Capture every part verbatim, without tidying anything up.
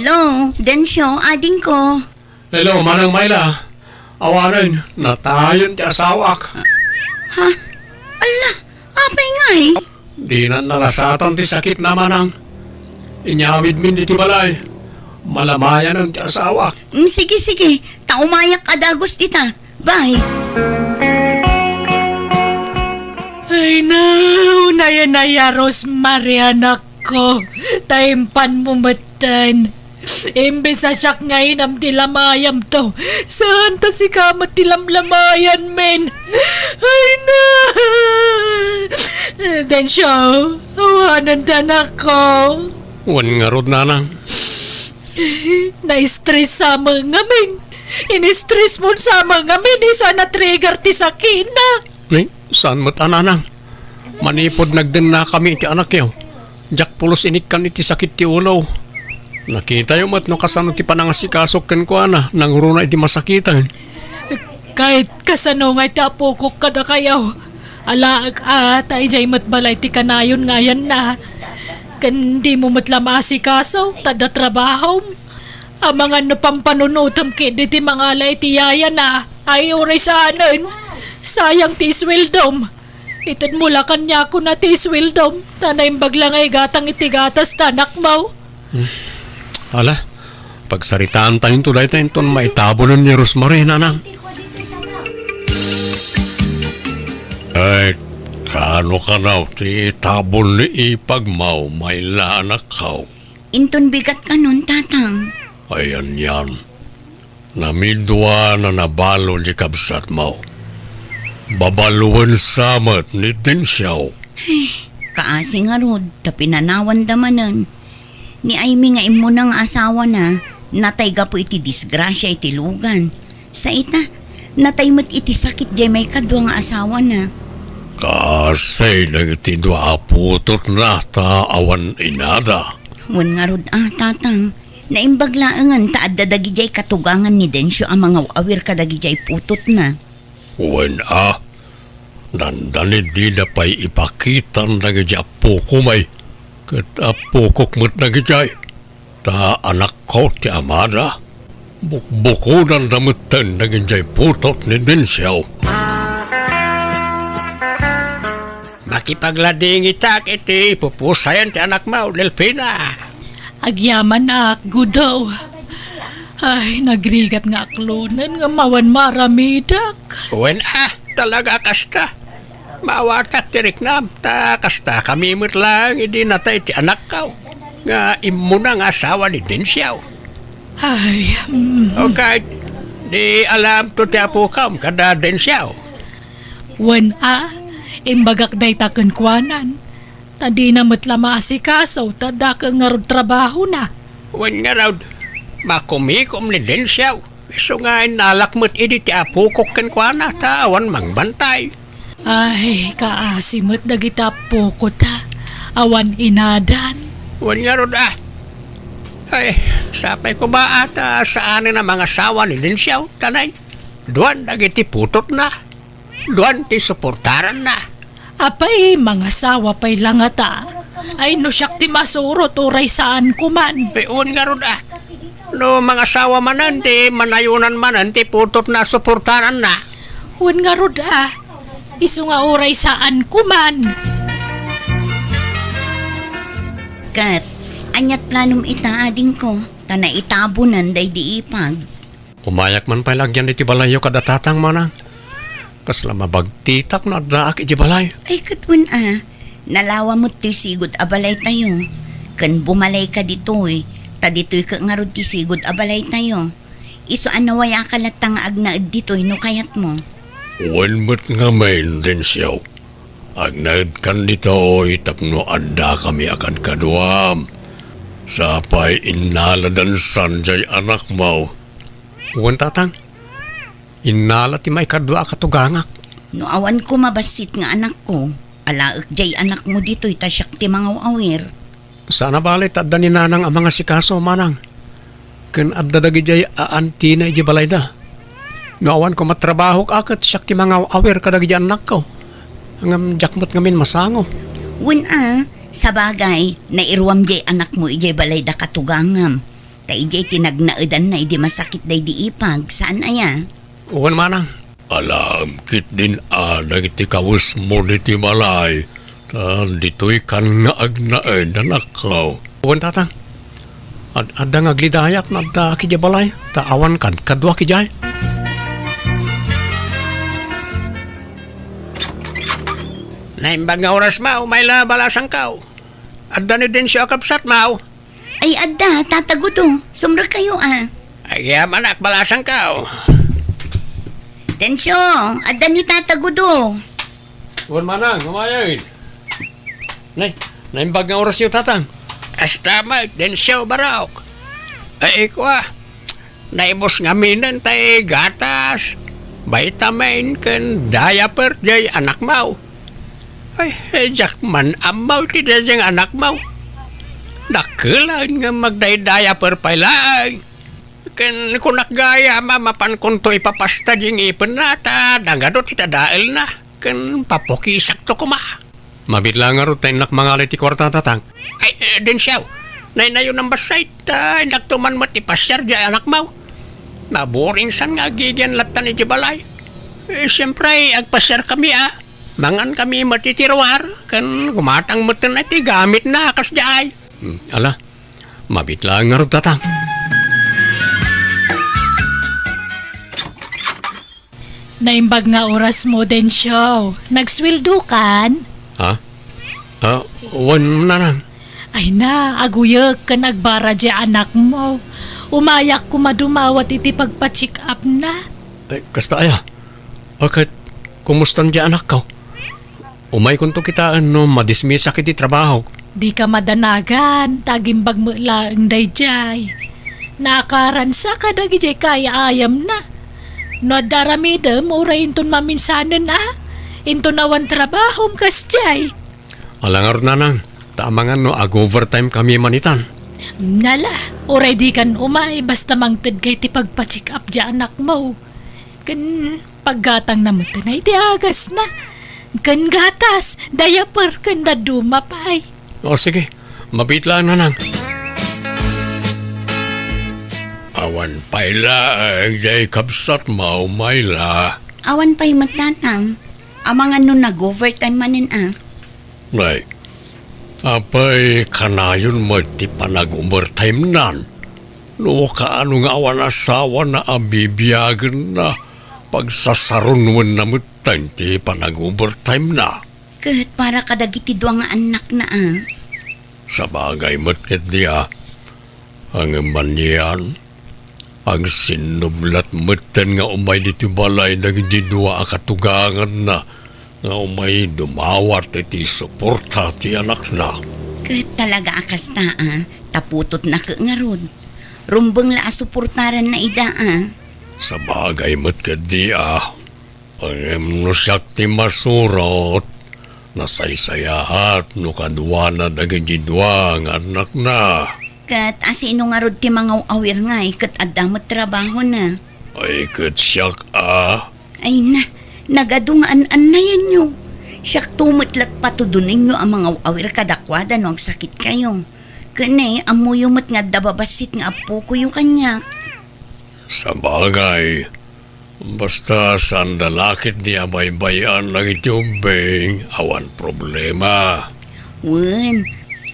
Hello, Dencio, adingko. Hello, Manang Myla. Awanen, natayen ti asawak. Ha? Alla, apay ngay? Dinan nalasatan ti sakitna, Manang. Inyawidmin iti balay. Malamayanen ti asawak. Mm, sige, sige. Ta umayak a dagus dita. Bye. Ay, no, naya-naya, Rosemary, anakko. Ta impanmo metten. Imbes a siak nga inam ti lamayamto, saan ta sika met ti lamlamayan, men. Ay, na! Dencio, awanen ta, anakko. Wen ngarud, Nanang. Na-stress sa met ngamin. In-stress mo sa met ngamin, isu a na-trigger ti sakitna. Ni, saan met a, Nanang? Manipud nagdennakami iti anakyo, diak pulos inikkan iti sakit ti ulo. Nakitayo met no kasano ti panangasikasok kenkuana nangruna idi masakiten. Ket kasano ngay ti apokok kadakayo? Alaek a, ta idiay met balay ti kanayon nga ayanna. Ken dimo met la maasikaso, ta adda trabahom. Amangan no pampanunotem ketdi ti mangala iti yayana, ay uray saanen. Sayang ti isweldom. Itedmo la kaniakon a ti isweldom, ta naimbag la nga igatang iti gatas ta anakmo. Hmm. Ala, pagsaritaantayonto dayta inton maitabonen ni Rosemary, Nanang. Ay, kaano kano ti itabon ni ipagmo, Myla, anakko? Inton bigat kanon, Tatang. Ay, anian. Namidua a nabalo ti kabsatmo. Babaluen sa met ni Dencio. Ay, kaasi ngarud, ta pinanawanda manen. Ni Aimee nga immuna nga asawana, natay gapu iti disgrasia iti lugan. Sa ita, natay met iti sakit diay maikadua nga asawana. Kaasi dagiti dua a putotna ta awan inada. Wen ngarud a, Tatang, naimbag laengen ta adda dagidiay katugangan ni Dencio a mangaw-awir kadagidiay putotna. Wen a, dandani dida pay ipakitan dagiti appokom ay, ket appokok met dagidiay. Ta anakko ti amada, bukbukodanda metten dagidiay putot ni Dencio. Makipagladingitak iti pupusayan ti anakmo, Delfina. Agyamanak, Gudo. Ay, nagrigat nga aklonen nga awan maaramidek. Wen a, talaga kasta. Maawatak ti riknam, ta kastakami met laeng idi natay ti anakko, nga immuna nga asawa ni Dencio. Ay, mm. O ket, di alamto ti apokom kada Dencio? Wen a, imbagak dayta kenkuanan. Ta dina met la maasikaso, ta dakkel ngarud trabahona. Wen ngarud, makumikom ni Dencio. Isu nga innalak met idi ti apokok kenkuana, ta awan mangbantay. Ay, kaasi met dagiti appokota. Awan inadan. Wen ngarud a. Ay, sapay koma a ta saanen a mangasawa ni Dencio, ta nay, duan dagiti putotna. Duan ti suportaranna. Apay, mangasawa pay la ngata? Ay, no siak ti masurot, uray saanko man. Ay, wen ngarud a. No mangasawa manen, di manayonan manen ti putotna a suportaranna. Wen ngarud a. Isu nga uray saanko man. Ket, aniat planom ita, adingko, ta naitabonen daydi ipag? Umayak man pay la agyan iti balayyo kada tatang, manang. Kasla mabagtitak no addaak iti balay. Ay, ket wen a, nalawa met toy sigud a balaytayo. Ken bumalayka ditoy, ta ditoy ket ngarud ti sigud a balaytayo. Isu a nawayaka latta nga agnaed ditoy no kayatmo. Wen met ngamin, Dencio. Agnaedkan ditoy tapno addakami a kadkaduam. Sapay innaladansan jay anakmo. Wen, tatang. Innala ti maikadua a katugangak. No awan koma bassit nga anakko, alaek jay anakmo ditoy ta siak ti mangaw-awir. Saan a bale ta adda ni nanang a mangasikaso, manang. Ken adda dagidiay a antina idiay balayda. No awan koma trabahok a ket siak ti mangaw-awir kadagidi annakko. Ngem diak met ngamin masango. Wen a, sabagay, nairuam diay anakmo idiay balayda katugangam. Ta idiay ti nagnaedanna idi masakit daydi ipag, saan aya? Wen, manang. Alaem ketdin a dagiti kawesmo ditoy balay, ta ditoykan nga agnaed, anakko. Wen, tatang. Ad-, adda nga aglidayat no addaak idiay balay, ta awan kadkaduak idiay. Naimbag nga oras, maw, mayla balasangkaw. Adda ni Dencio a kabsat, maw? Ay, adda, Tata Gudo. Sumrekkayo, a. Agyamanak, balasangkaw. Dencio, adda ni Tata Gudo. Wen, manang, umayen. Nay, naimbag nga orasyo, tatang. Kasta met, Dencio, barok. Ay, kua, naibus ngaminen tay gatas, vitamin, ken diaper jay anakmaw. Ay, eh, diak man ammaw ti daydiay anakmaw. Dakkel laeng nga magdaydiaper pay laeng. Ken kunak gayam a mapankonto ipapasta di ngipenna ta nangado ti tadaelna ken papukisakto koma. Mabiit la ngarud ta innak mangala iti kuarta, tatang. Ay, eh, Dencio, naynayonam bassit ta innakto man met ipasiar di anakmaw. Naburing san nga agigian lattan iti balay. Eh, siempre, agpasiarkami a. Mangankami met iti ruar, ken gumatang metten iti gamitna a kasdiay. Hmm, ala, mabiit laeng ngarud, tatang. Naimbag nga orasmo, Dencio. Nagsueldokan? Ha? Ah, wen, nanang. Ay na, aguyek ken agbara di anakmo. Umayak koma dumawat iti pagpa-check-upna. Ay, kasta aya? Ket, kumustan di anakko? Umaykonto kitaen no madismisak iti trabahok. Dika madanagan, ta agimbag met laeng daydiay. Naakaransa kadagiti kaay-ayamna. No adda aramidem, uray inton maminsanen a, inton awan trabahom kasdiay. Ala ngarud, nanang, ta amangan no ag-overtime kami manitan. Nala, uray dikan umay, basta mangtedka iti pagpa-check-up di anakmo. Ken paggatangna metten a iti agasna. Ken gatas, diaper, ken dadduma pay. O, sige. Mabiit laeng, nanang. Awan pay laeng diay kabsatmo, Myla. Awan pay met, tatang. Amangan no nag-overtime manen a. Nay, apay kanayon met ti panag-overtime-nan? No kaano nga awan asawana a bibiagenna, pagsasarunwenna metten ti panag-overtime-na. Ket para kadagiti dua nga annakna a. Sabagay met ketdi a. Ngem anian, agsinnublat metten nga umay ditoy balay dagiti dua a katuganganna nga umay dumawat iti suporta ti anakna. Ket talaga a kasta a, ta putotna ket ngarud. Rumbeng la a suportaranna ida a. Sabagay met ketdi a. Ngem no siak ti masurot, nasaysayaat no kaduana dagiti dua nga annakna. Ket asino ngarud ti mangaw-awir ngay ket adda met trabahona? Ay, ket siak a. Ay na, nagadu nga an-annayanyo. Siakto met la ti patudonenyo a mangaw-awir kadakuada no agsakitkayo. Ken ne, ammoyo met nga adda babassit nga appokoyo kaniak. Sabagay, basta saanda la ketdi a baybay-an dagiti ubbing, awan problema. Wen,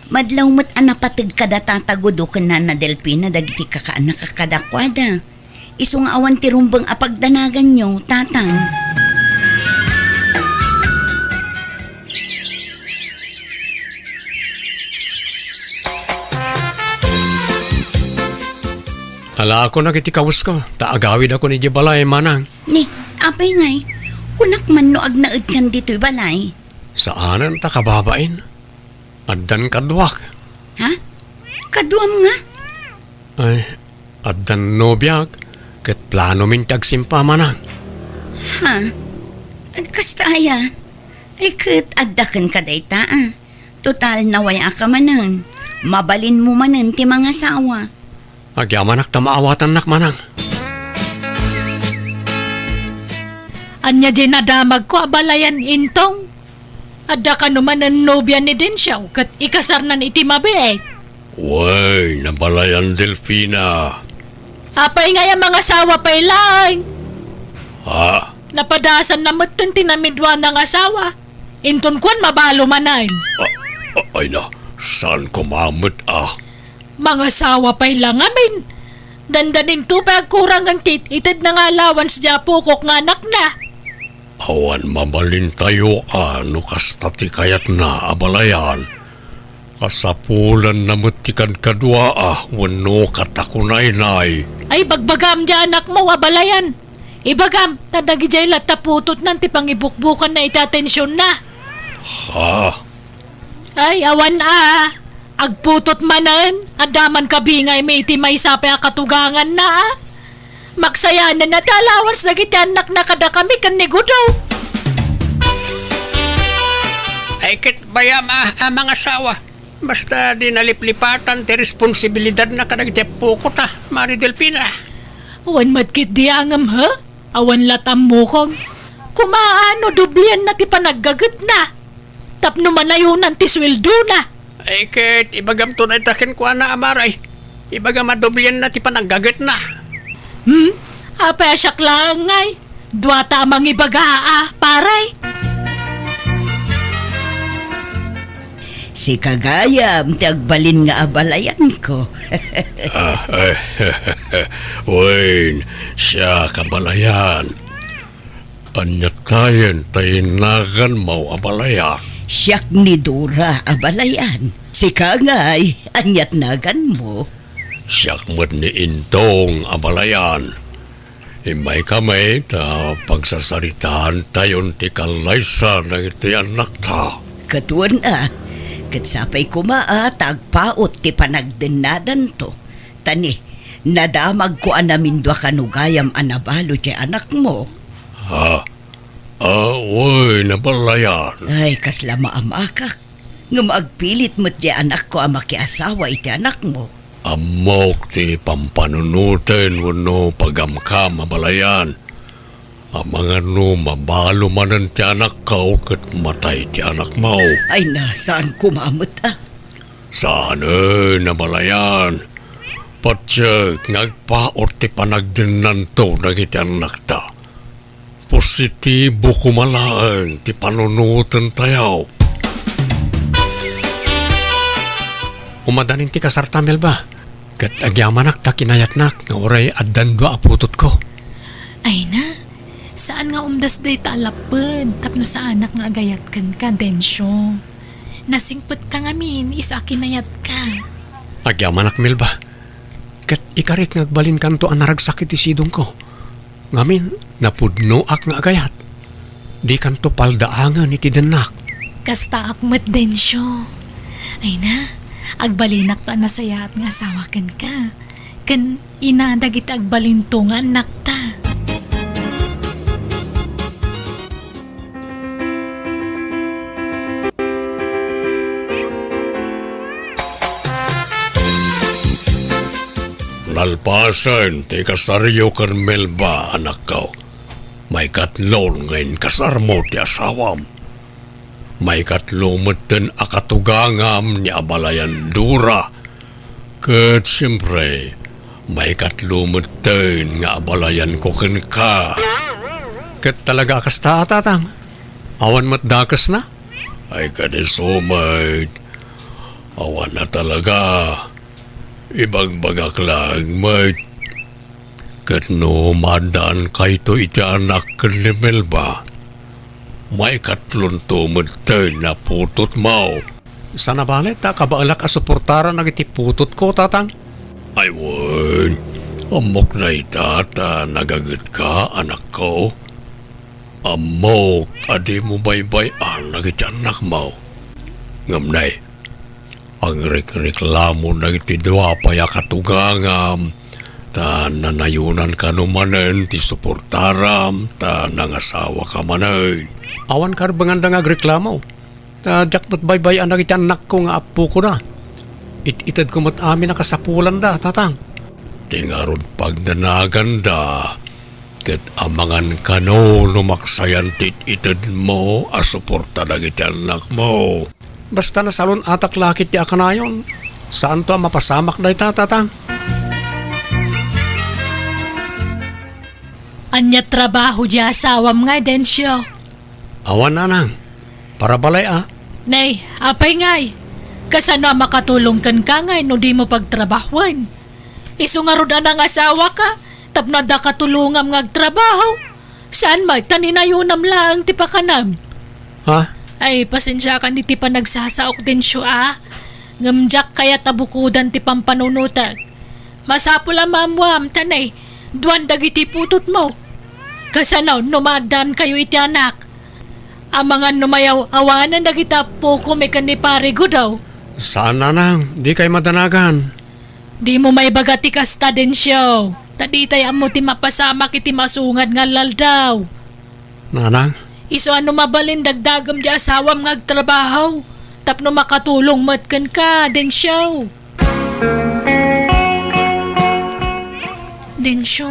madlaw met a napateg kada Tata Gudo ken Nana Delfina dagiti kakaannak a kadakuada. Isu nga awan ti rumbeng a pagdanaganyo, Tatang. Alaakon dagiti kawesko, ta agawidakon idiay balay, manang. Ni, apay ngay, kunak man no agnaedkan ditoy balay? Saanen ta kababain. Addan kaduak. Ha? Kaduam nga? Ay, addan nobiak, ket planomin ti agsimpa, manang. Ha? Kasta aya? Ay, ket adda kenka dayta, a. Total, naway-aka manen. Mabalinmo manen ti mangasawa. Agyamanak ta maawatannak, manang. Ania diay nadamagko a balayan, Intong? Adda kano manen nobia ni Dencio ket ikasarnan iti mabiit? Wen, abalayan Delfina. Apay ngay a mangasawa pay laeng? Ha? Napadasanna metten ti namiduana nga asawa. Inton kuan, mabalo manen. A-, a-, ay na, saan ko mamet a? Mangasawa pay la ngamin. Dandaninto pay agkurangen ti it-itedna nga allowance ti apokok nga anakna. Awan mabalintayo a no kasta ti kayatna, abalayan. Kasapulanna met ti kadkaduaa wenno katakunaynay. Ay, bagbagam diay anakmo, abalayan. Ibagam, ta dagidiay latta putotnan ti pangibukbukanna iti atensionna. Ha? Ay, awan a. Agputot manen, adda man kabingaymi iti maysa pay a katuganganna a. Maksayanen a ti allowance dagiti annakna kadakami ken ni Gudo. Ay, ket bayam a, a mangasawa. Basta di naliplipatan ti responsibilidadna kadagiti appokota, Mari Delfina. Wen met ketdi a ngem, he? Awan latta ammokon. Koma a no doblianna ti panaggagetna tapno manayonan ti sueldona. Ay, ket ibagamto dayta kenkuana, Amari. Ibagam a doblianna ti panaggagetna. Hmm? Apay a siak laeng ngay? Duata a mangibaga a, pare. Sika gayam ti agbalin nga abalayanko. Ah, eh, wen, siak, abalayan. Ania tayen ti naganmo, abalayan? Siak ni Dora, abalayan. Sika ngay, ania ti naganmo? Siak met ni Intong, abalayan. Immaykami ta pagsasaritaantayon ti kallaysa dagiti annakta. Ket wen a, ket sapay koma a ta agpaut ti panagdennadanto. Ta ni, nadamagko a namindua kano gayam a nabalo ti anakmo. Ha? Ah, wen, abalayan. Ay, kasla maamakak. Ngem agpilit met diay anakko a makiasawa iti anakmo. Ammok ti pampanunoten wenno pagamkam, abalayan. Amangan no mabalo manen ti anakko ket matay ti anakmo. Ay na, saan koma met a? Saanen, abalayan. Patiek nga agpaut ti panagdennanto dagiti annakta. Positibo koma laeng ti panunotentayo. Umadanin ti kasarta, Melba, ket agyamanak ta kinayatnak nga uray addan dua a putotko. Ay na, saan nga umdas dayta a lapped tapno saanak nga agayat kenka, Dencio. Nasingpetka ngamin isu a kinayatka. Agyamanak, Melba, ket ikarik nga agbalinkanto a naragsak iti sidongko. Ngamin, napudnoak nga agayat. Dikanto paldaangen iti dennak. Kastaak met, Dencio. Ay na, agbalinak ta nasayaat nga asawa kenka. Ken ina dagiti agbalinto nga annakta. Nalpasen ti kasaryo ken Melba, anakko. Maikatlo nga inkasarmo ti asawam. Maikatlo metten a katugangam ni abalayan Dora. Ket siempre, maikatlo metten nga abalayanko kenka. Ket talaga a kasta a, Tatang? Awan met dakesna? Ay, kadisu met. Awan a talaga. Ibagbagak laeng met. Ket no maaddaankayto iti anak ken ni Melba, maikatlonto metten a putotmo. Saan a bale ta kabaelak a suportaran dagiti putotko, Tatang? Ay wen, ammok dayta ta nagagetka, anakko. Ammok a dimo baybay-an dagiti annakmo. Ngem nay, agrekreklamo dagiti dua pay a katugangam, ta nanayonan kano manen ti suportaram, ta nangasawaka manen. Awan karbenganda nga agreklamo, ta diak met baybay-an dagiti annakko nga appokona. It-itedko met amin a kasapulanda, Tatang. Ti ngarud pagnanaganda, ket amangan kano no maksayan ti it-itedmo a suporta dagiti annakmo. Basta nasalun-atak la ketdi a kanayon, Saanto a mapasamak dayta, tatang? Ania trabaho di asawam nga, Dencio? Awan, nanang. Para balay a. Nay, apay ngay? Kasano a makatulong kenka ngay no dimo pagtrabahoen? Isu ngarud a nangasawaka, tapno adda katulongam nga agtrabaho. Saan met ta ninayonam laeng ti pakanam. Ha? Ay, pasensiakan iti panagsasaok, Dencio, a. Ngem diak kayat a bukodan ti pampanunotek. Masapul a maammuam ta ne, duan dagiti putotmo. Kasano no maaddaankayo iti anak? Amangan no mayaw-awanan dagiti appokom ken ni Pare Gudaw. Saan, nanang, dikay madanagan. Dimo maibaga ti kasta, Dencio. Ta ditay ammo ti mapasamak iti masungad nga aldaw. Nanang? Isu a no mabalin dagdagem di asawam nga agtrabaho tapno makatulong met kenka, Dencio. Dencio,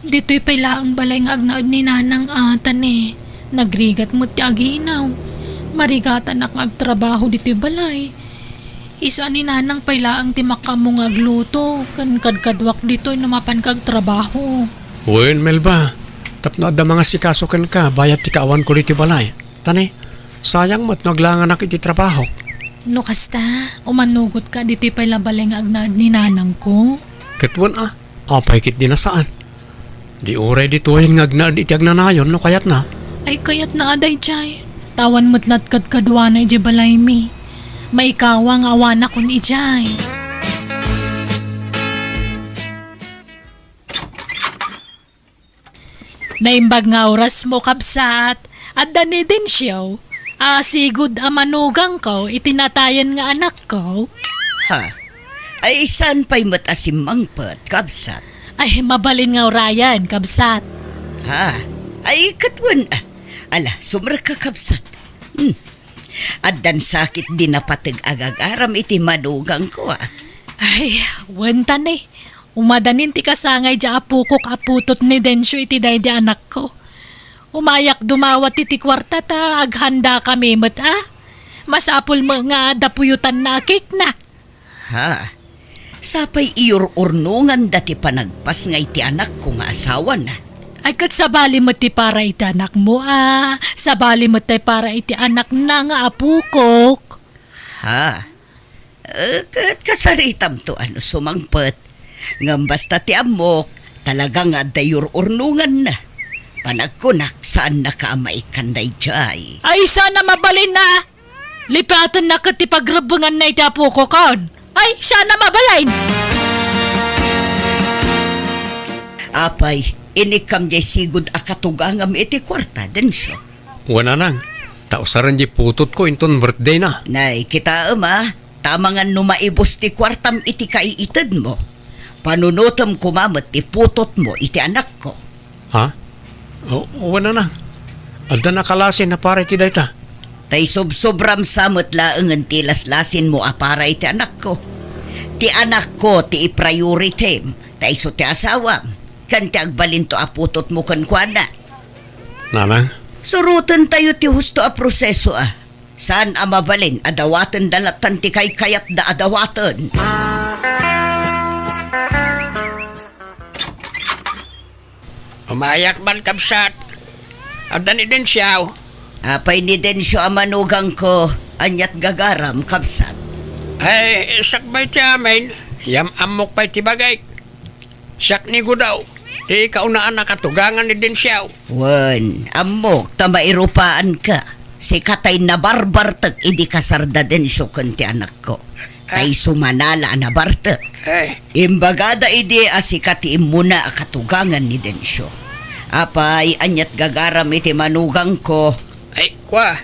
ditoy pay laeng balay nga agnaed ni Nanang a, ta ne, nagrigat met ti aginaw. Marigatanak nga agtrabaho ditoy balay. Isu a ni Nanang pay laeng ti makaammo nga agluto, ken kadkaduak ditoy no mapanka agtrabaho. Wen, Melba, tapno adda mangasikaso kenka bayat ti kaawanko ditoy balay. Ta ne, sayang met no aglanganak iti trabahok. No kasta, umanugotka ditoy pay la balay nga agnaed ni Nanangko. Ket wen a, apay ketdi a saan? Di uray ditoyen nga agnaed iti agnanayon no kayatna. Ay, kayatna a daydiay. Awan met la't kadkaduana idiay balaymi. Maikawa nga awanakon idiay. Naimbag nga orasmo, kabsat. Adda ni Dencio a sigud a manugangko iti natayen nga anakko. Ha? Ay, saan pay met a simmangpet, kabsat? Ay, mabalin nga urayen, kabsat. Ha? Ay, ket wen, ah. Ala, sumrekka, kabsat. Hmm. Addan sakit di napateg a gagaram iti manugangko, ah. Ay, wen ta ne. Umadanin ti kasangay diay apokok a putot ni Dencio iti daydi anakko. Umayak dumawat iti kuarta ta aghandakami met a. Masapul met nga adda puyotanna a cake na. Ha? Sapay iyur-urnonganda ti panagpasngay ti anakko nga asawana. Ay, ket sabali met ti para iti anakmo a. Sabali met ti para iti anakna nga apokok. Ha? Eh, ket kasaritamto a no sumangpet. Ngem basta ti ammok, talaga nga adda iyur-urnonganna. Panagkunak, saannaka a maikkan daydiay. Ay, saan a mabalin a! Lipatenna ket ti pagrebbenganna iti apokokon. Ay, saan a mabalin! Apay, inikkam diay sigud a katugangam iti kuarta, Dencio? Wen, nanang, ta usaren diay putotko inton birthdayna. Nay, kitaem a, ta amangan no maibus ti kuartam iti kaiitedmo, panunotem koma met ti putotmo iti anakko. Ha? O, wen, nanang. Adda nakalasin a para iti dayta. Ta isubsubram sa met laengen ti laslasinmo a para iti anakko. Ti anakko ti i-priorityem, ta isu ti asawam, ken ti agbalinto a putotmo kenkuana. Nanang? Surotentayo ti husto a proseso a. Saan a mabalin a dawatenda lattan ti kaykayatda a dawaten. Umayak man, kabsat. Adda ni Dencio. Apay ni Dencio a manugangko, ania't gagaram, kabsat? Ay, sakbay ti amin, yam-ammok pay ti bagik. Siak ni Gudaw, ti kaunaan a katugangan ni Dencio. Wen, ammok ta mairupaanka. Sika tay nabarbartek idi kasar da Dencio ken ti anakko. Ah. Tay sumanala a nabartek. Eh. Imbagada idi a sika ti immuna a katugangan ni Dencio. Apay, ania't gagaram iti manugangko? Ay, kua,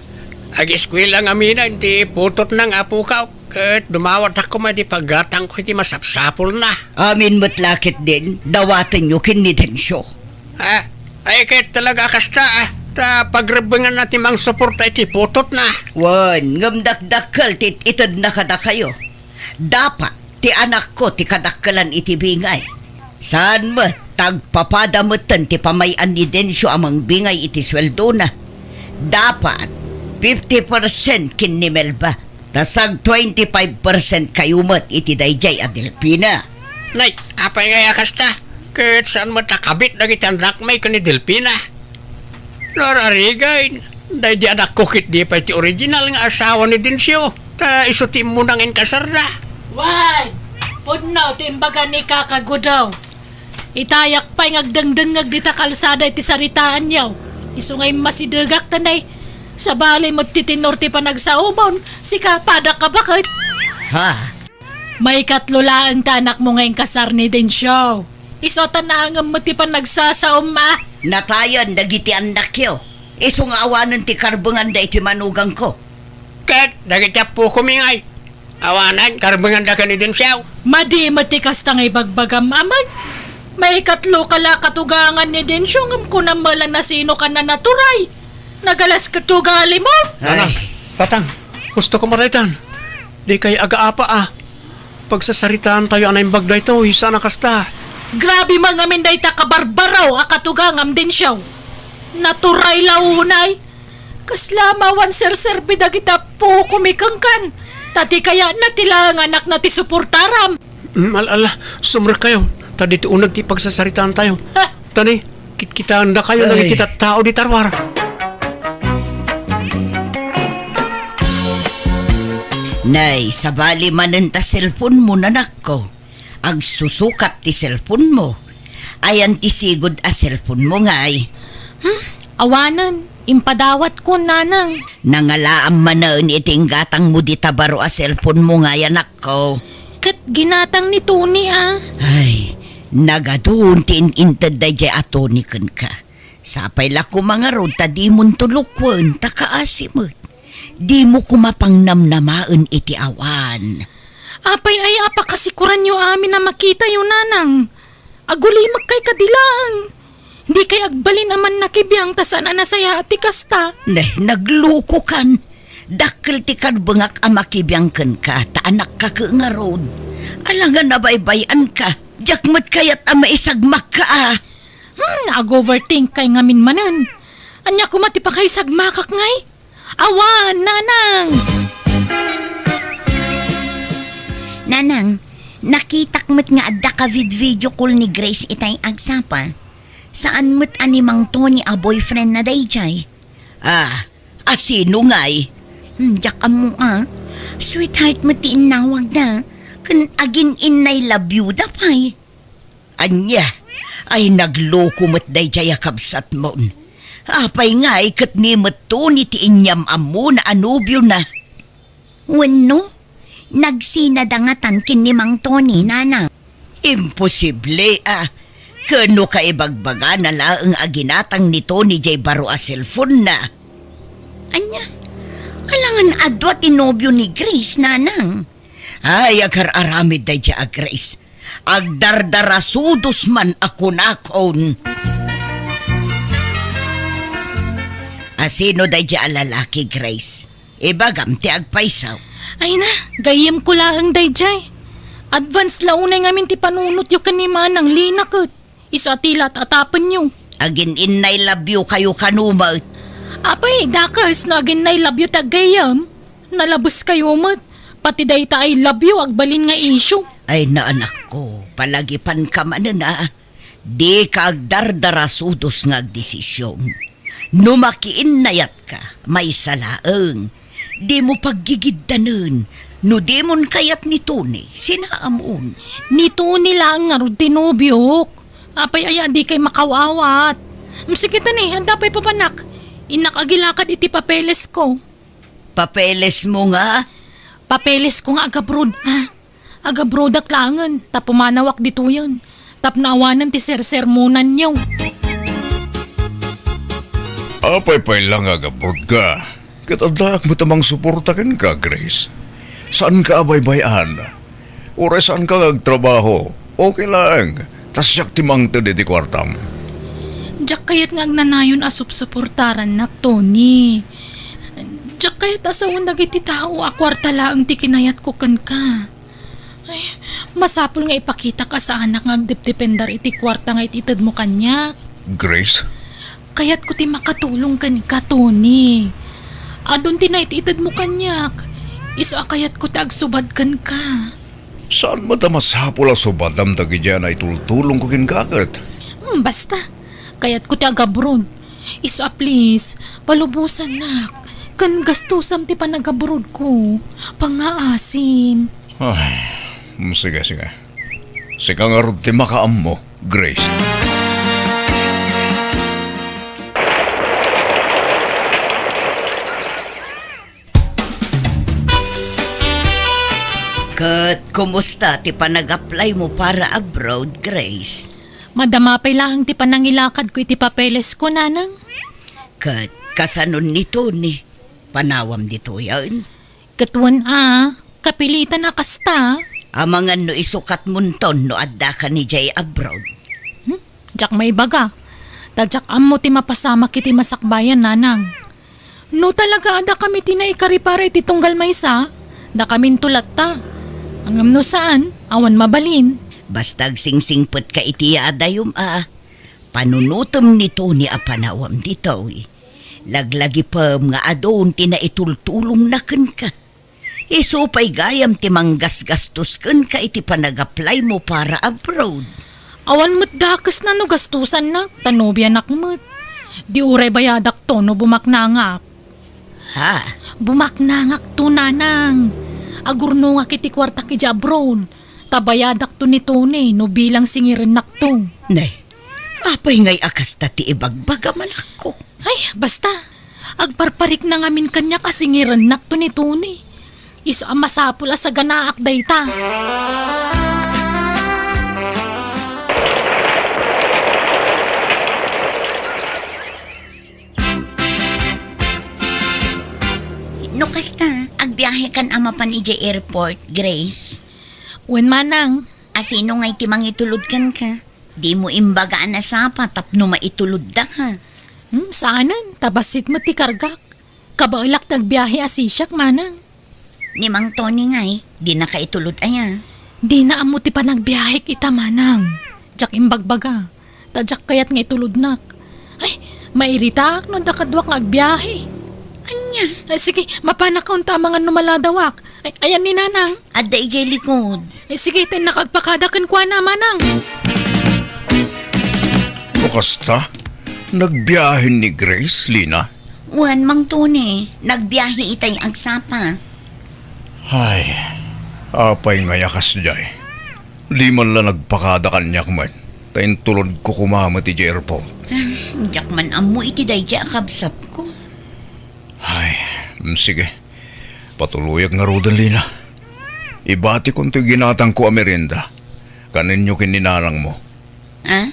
ageskuela ngamin ti putotna nga apokak. Ket dumawatak koma iti paggatangko iti masapsapulna. Amin met la ketdin, dawatenyo ken ni Dencio. Ah, ay ket talaga a kasta, ah, ta pagrebbenganna ti mangsuporta iti putotna. Wen, ngem dakdakkel ti it-itedna kadakayo. Dapat ti anakko ti kadakkelan iti bingay. Saan met ta agpapada metten ti pamay-an ni Dencio a mangbingay iti sueldona. Dapat fifty percent ken ni Melba. Ta sag twenty-five percent kayo met iti daydiay a Delfina. Nay, apay ngay a kasta? Ket saan met a kabit dagiti annakmi ken ni Delfina? Nararigan, daydi anakko ket di pay ti original nga asawa ni Dencio. Ta isu ti immuna nga inkasarda. Wen, pudno ti imbaga ni Kaka Gudaw. Itayak pay nga agdengdengngeg dita kalsada iti saritaanyo. Isu nga immasidegak ta nay, sabali met ti tenor ti panagsaomon, sika, pada ka baket. Ha? Maikatlo laeng ti anakmo nga inkasar ni Dencio. Isu a tan-angem met ti panagsasaom, a. Natayen dagiti annakyo. Isu nga awanen ti karbenganda iti manugangko. Ket dagiti appokomi ngay, awanen karbenganda ken ni Dencio. Madi met ti kasta nga ibagbagam, amay. Maikatlo ka la katugangan ni Dencio, ngem kunam met la no sino ka nanaturay. Nagalas ket ti ugalimon. Ay. Nana, tatang, hustokam a daytan. Dikay agaapa a. Pagsasaritaantayo a naimbag daytoy, saan a kasta. Grabe man ngamin dayta kabarbaro a katugangam, Dencio. Naturay la unay. Kasla mawan serserbi dagiti appokomi kenkan. Ta di kayatna ti laeng anakna ti suportaram. Mm, al-, ala, sumrekkayo. Ta ditoy uneg ti pagsasaritaantayo. Ha? Tani, kitkitaendakayo dagiti tattao dita ruar. Nay, sabali manen ta cellphone-mo, nanakko. Agsusukat ti cellphone-mo. Ayan ti sigud a cellphone-mo ngay? Hmm? Awanen, impadawatko, nanang. Nangalaam manen iti inggatangmo dita baro a cellphone-mo ngay, anakko. Ket ginatang ni Tony a. Ay, nagadun ti in-inted daydiay a Tony kenka. Sapay la koma ngarud ta dimonto lukoen ta kaasi met. Dimo koma pangnamnamaen iti awan. Apay aya a pakasikoranyo amin a makitayo, nanang? Agulimekkay kadi laeng. Dikay agbalin a mannakibiang ta saan a nasayaat ti kasta. Ne, naglukokan. Dakkel ti karbengak a makibiang kenka ta anakka ket ngarud. Alangan a baybay-anka. Diak met kayat a maisagmakka a. Hmm, nag-overthinkkay ngamin manen. Ania koma ti pakaisagmakak ngay? Awan, nanang! Nanang, nakitak met nga adda ka vid-video call ni Grace itay agsapa. Saan met a ni Mang Tony a boyfriend na daydiay. Ah, a sino ngay? Hmm, diak ammo a. Sweetheart met ti innawagda. Ken agin-innay love you da pay. Ania? Ay, nagloko met daydiay a kabsatmon. Apay ngay ket ni met Tony ti inyam-ammona a nobiona? Wenno, nagsinada ngatan ken ni Mang Tony, nana? Imposible a. Ken no kaibagbagana laeng a ginatang ni Tony jay baro a cellphone-na. Ania? Alangan adua ti nobio ni Grace, nanang. Ay, agar-aramid daydiay a Grace. Agdardarasudos man a kunakon. A sino daydiay a lalaki, Grace? Ibagam ti agpayso. Ay na, gayyemko laeng daydiay. Advance la unay ngamin ti panunotyo ken ni Manang Lina ket. Isu a ti lat-atapenyo. Agin-innay love you kayo kano met. Apay, dakes no agin-innay love you ti aggayyem. Nalabes kayo met. Pati dayta I love you agbalin nga issue. Ay, naanakko, palagipanka manen a. Dika agdardarasudos nga agdesisyon. No makiinnayatka, maysa laeng. Dimo paggigiddanen. No dimon kayat ni Tony, sinaamon. Ni Tony laeng ngarud ti nobiok. Apay aya a dikay makaw-awat? Mm, sige tani, adda pay papanak. Innak agilakad iti papelesko. Papelesmo nga? Papelesko nga agabroad, a. Agabroadak laengen, ta pumanawak ditoyen. Tapno awanen ti sersermonanyo. Apay pay la nga agabroadka? Ket addaak met a mangsuporta kenka, Grace. Saanka a baybay-an. Uray saanka nga agtrabaho, okay laeng. Ta siak ti mangted iti kuartam. Diak kayat nga agnanayon a supsuportarannak, Tony. Diak kayat a sawen dagiti tao a kuarta laeng ti kinayatko kenka. Ay, masapul nga ipakitak a saanak nga agdepdependar iti kuarta nga it-itedmo kaniak. Grace? Kayatko ti makatulong kenka, Tony. Adun ti naititedmo kaniak. Isu a kayatko ti agsubad kenka. Saan met a masapul a subadam dagidiay a naitultulongko kenka ket? Hmm, basta. Kayatko ti agabroad. Isu a please, palubosannak. Ken gastusam ti panagabroadko. Pangngaasim. Ay, mm, sige, sige. Sika ngarud ti makaammo, Grace. Ket kumusta ti panag-apply mo para abroad, Grace? Madama pay laeng ti panangilakadko iti papelesko, Nanang. Ket kasanon ni Tony? Panawam ditoyen? Ket wen a, kapilitan a kasta. Amangan no isukatmonton no adda ka idiay abroad. Hmm? Diak maibaga. Ta diak ammo ti mapasamak iti masakbayan, Nanang. No talaga adda kami ti naikari para iti tunggal maysa, dakaminto latta. Ngem no saan, awan mabalin. Basta agsingsingpet ka iti yadayom a panunotem ni Tony a panawam ditoy. Laglagipem nga adun ti naitultulongna kenka. Isu pay gayam ti manggasgastos kenka iti panag-apply mo para abroad. Awan met dakesna no gastusannak, ta nobianak met. Di uray bayadakto no bumaknangak. Ha? Bumaknangakto, Nanang. Agurnongak iti kuartak idiay abroad. Ta bayadakto ni Tony no bilang singirennakto. Ne, apay ngay a kasta ti ibagbaga, manakko? Ay, basta. Agparparikna ngamin kaniak a singirennakto ni Tony. Isu a masapul a saganaak dayta. No kasta, agbiahekan a mapan idiay airport, Grace? Wen, Manang. A sino ngay ti mangitulod kenka? Dimo imbaga a nasapa tapno maitulodda ka. Hmm, saanen, ta bassit met ti kargak. Kabaelak ti agbiahe a sisiak, Manang. Ni Mang Tony ngay, dinaka itulod aya? Dina ammo ti panagbiahek ita, Manang. Diak imbagbaga. Ta diak kayat nga itulodnak. Ay, mairitaak no adda kaduak nga agbiahe. Ania? Ay, sige, mapanak unta amangan no maladawak. Ay, ayan ni Nanang. Adda idiay likod. Eh, sige, ta innak agpakada kenkuana, Manang. O kasta, nagbiahen ni Grace, Lina? Wen, Mang Tony, nagbiahe itay agsapa. Ay, apay ngay a kasdiay? Di man la nagpakada kaniak met, ta intulodko koma met idiay airport. Ah, diak man ammo iti daydiay a kabsatko. Ay, mm, sige. Patuloyak ngaruden, Lina. Ibatikon toy ginatangko a merienda. Kanenyo ken ni nanangmo. Ah?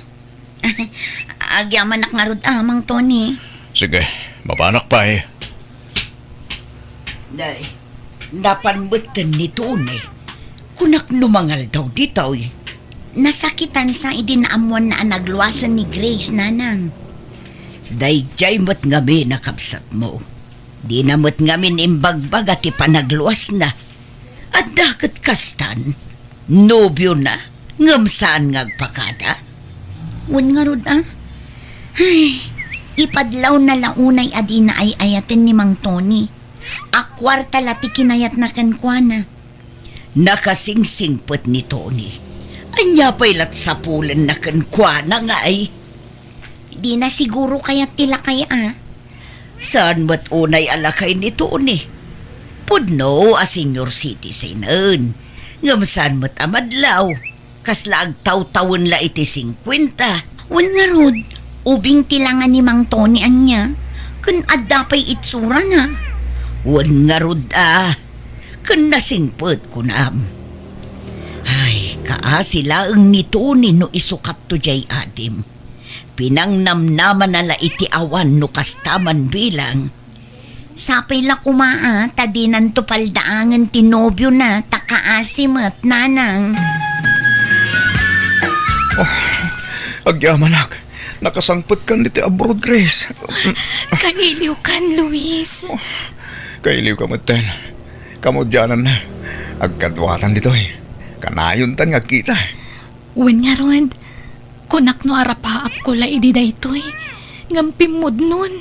Agyamanak ngarud a, Mang Tony. Sige, mapanak pay. Day, napan metten ni Tony. Kunak no mangaldaw ditoy. Nasakitansa idi naammoanna a nagluasen ni Grace, Nanang. Daydiay met ngamin a kabsatmo. Dina met ngamin imbagbaga ti panagluasna. Adda ket kastan, nobiona, ngem saan nga agpakada? Wen ngarud a? Ay, ipadlawna la unay a dina ay-ayaten ni Mang Tony. A kuarta la ti kinayatna kenkuana. Nakasingsingpet ni Tony. Ania pay lat sapulenna kenkuana ngay? Dina siguro kayat ti lakay a. Saan met unay a lakay ni Tony? Pudno a senior citizen-en. Ngem saan met a madlaw? Kasla agtawtawen la iti singkuenta. Wen ngarud, ubing ti langa ni Mang Tony ania, ken adda pay itsurana. Wen ngarud a, ken nasingpet kunam. Ay, kaasi laeng ni Tony no isukatto diay adim. Pinangnamnamana la iti awan no kasta man bilang. Sapay la koma a, ta dinanto paldaangen ti nobiona, ta kaasi met, Nanang. Oh, agyamanak. Nakasangpetkan ditoy abroad, Grace. Kailiwkan, Luis. Oh, kailiwka metten. Kamaudiananna. Agkaduatan ditoy. Kanayontan nga agkita. Wen ngarud, kunak no arapaapko la idi daytoy, ngem pimmudnon,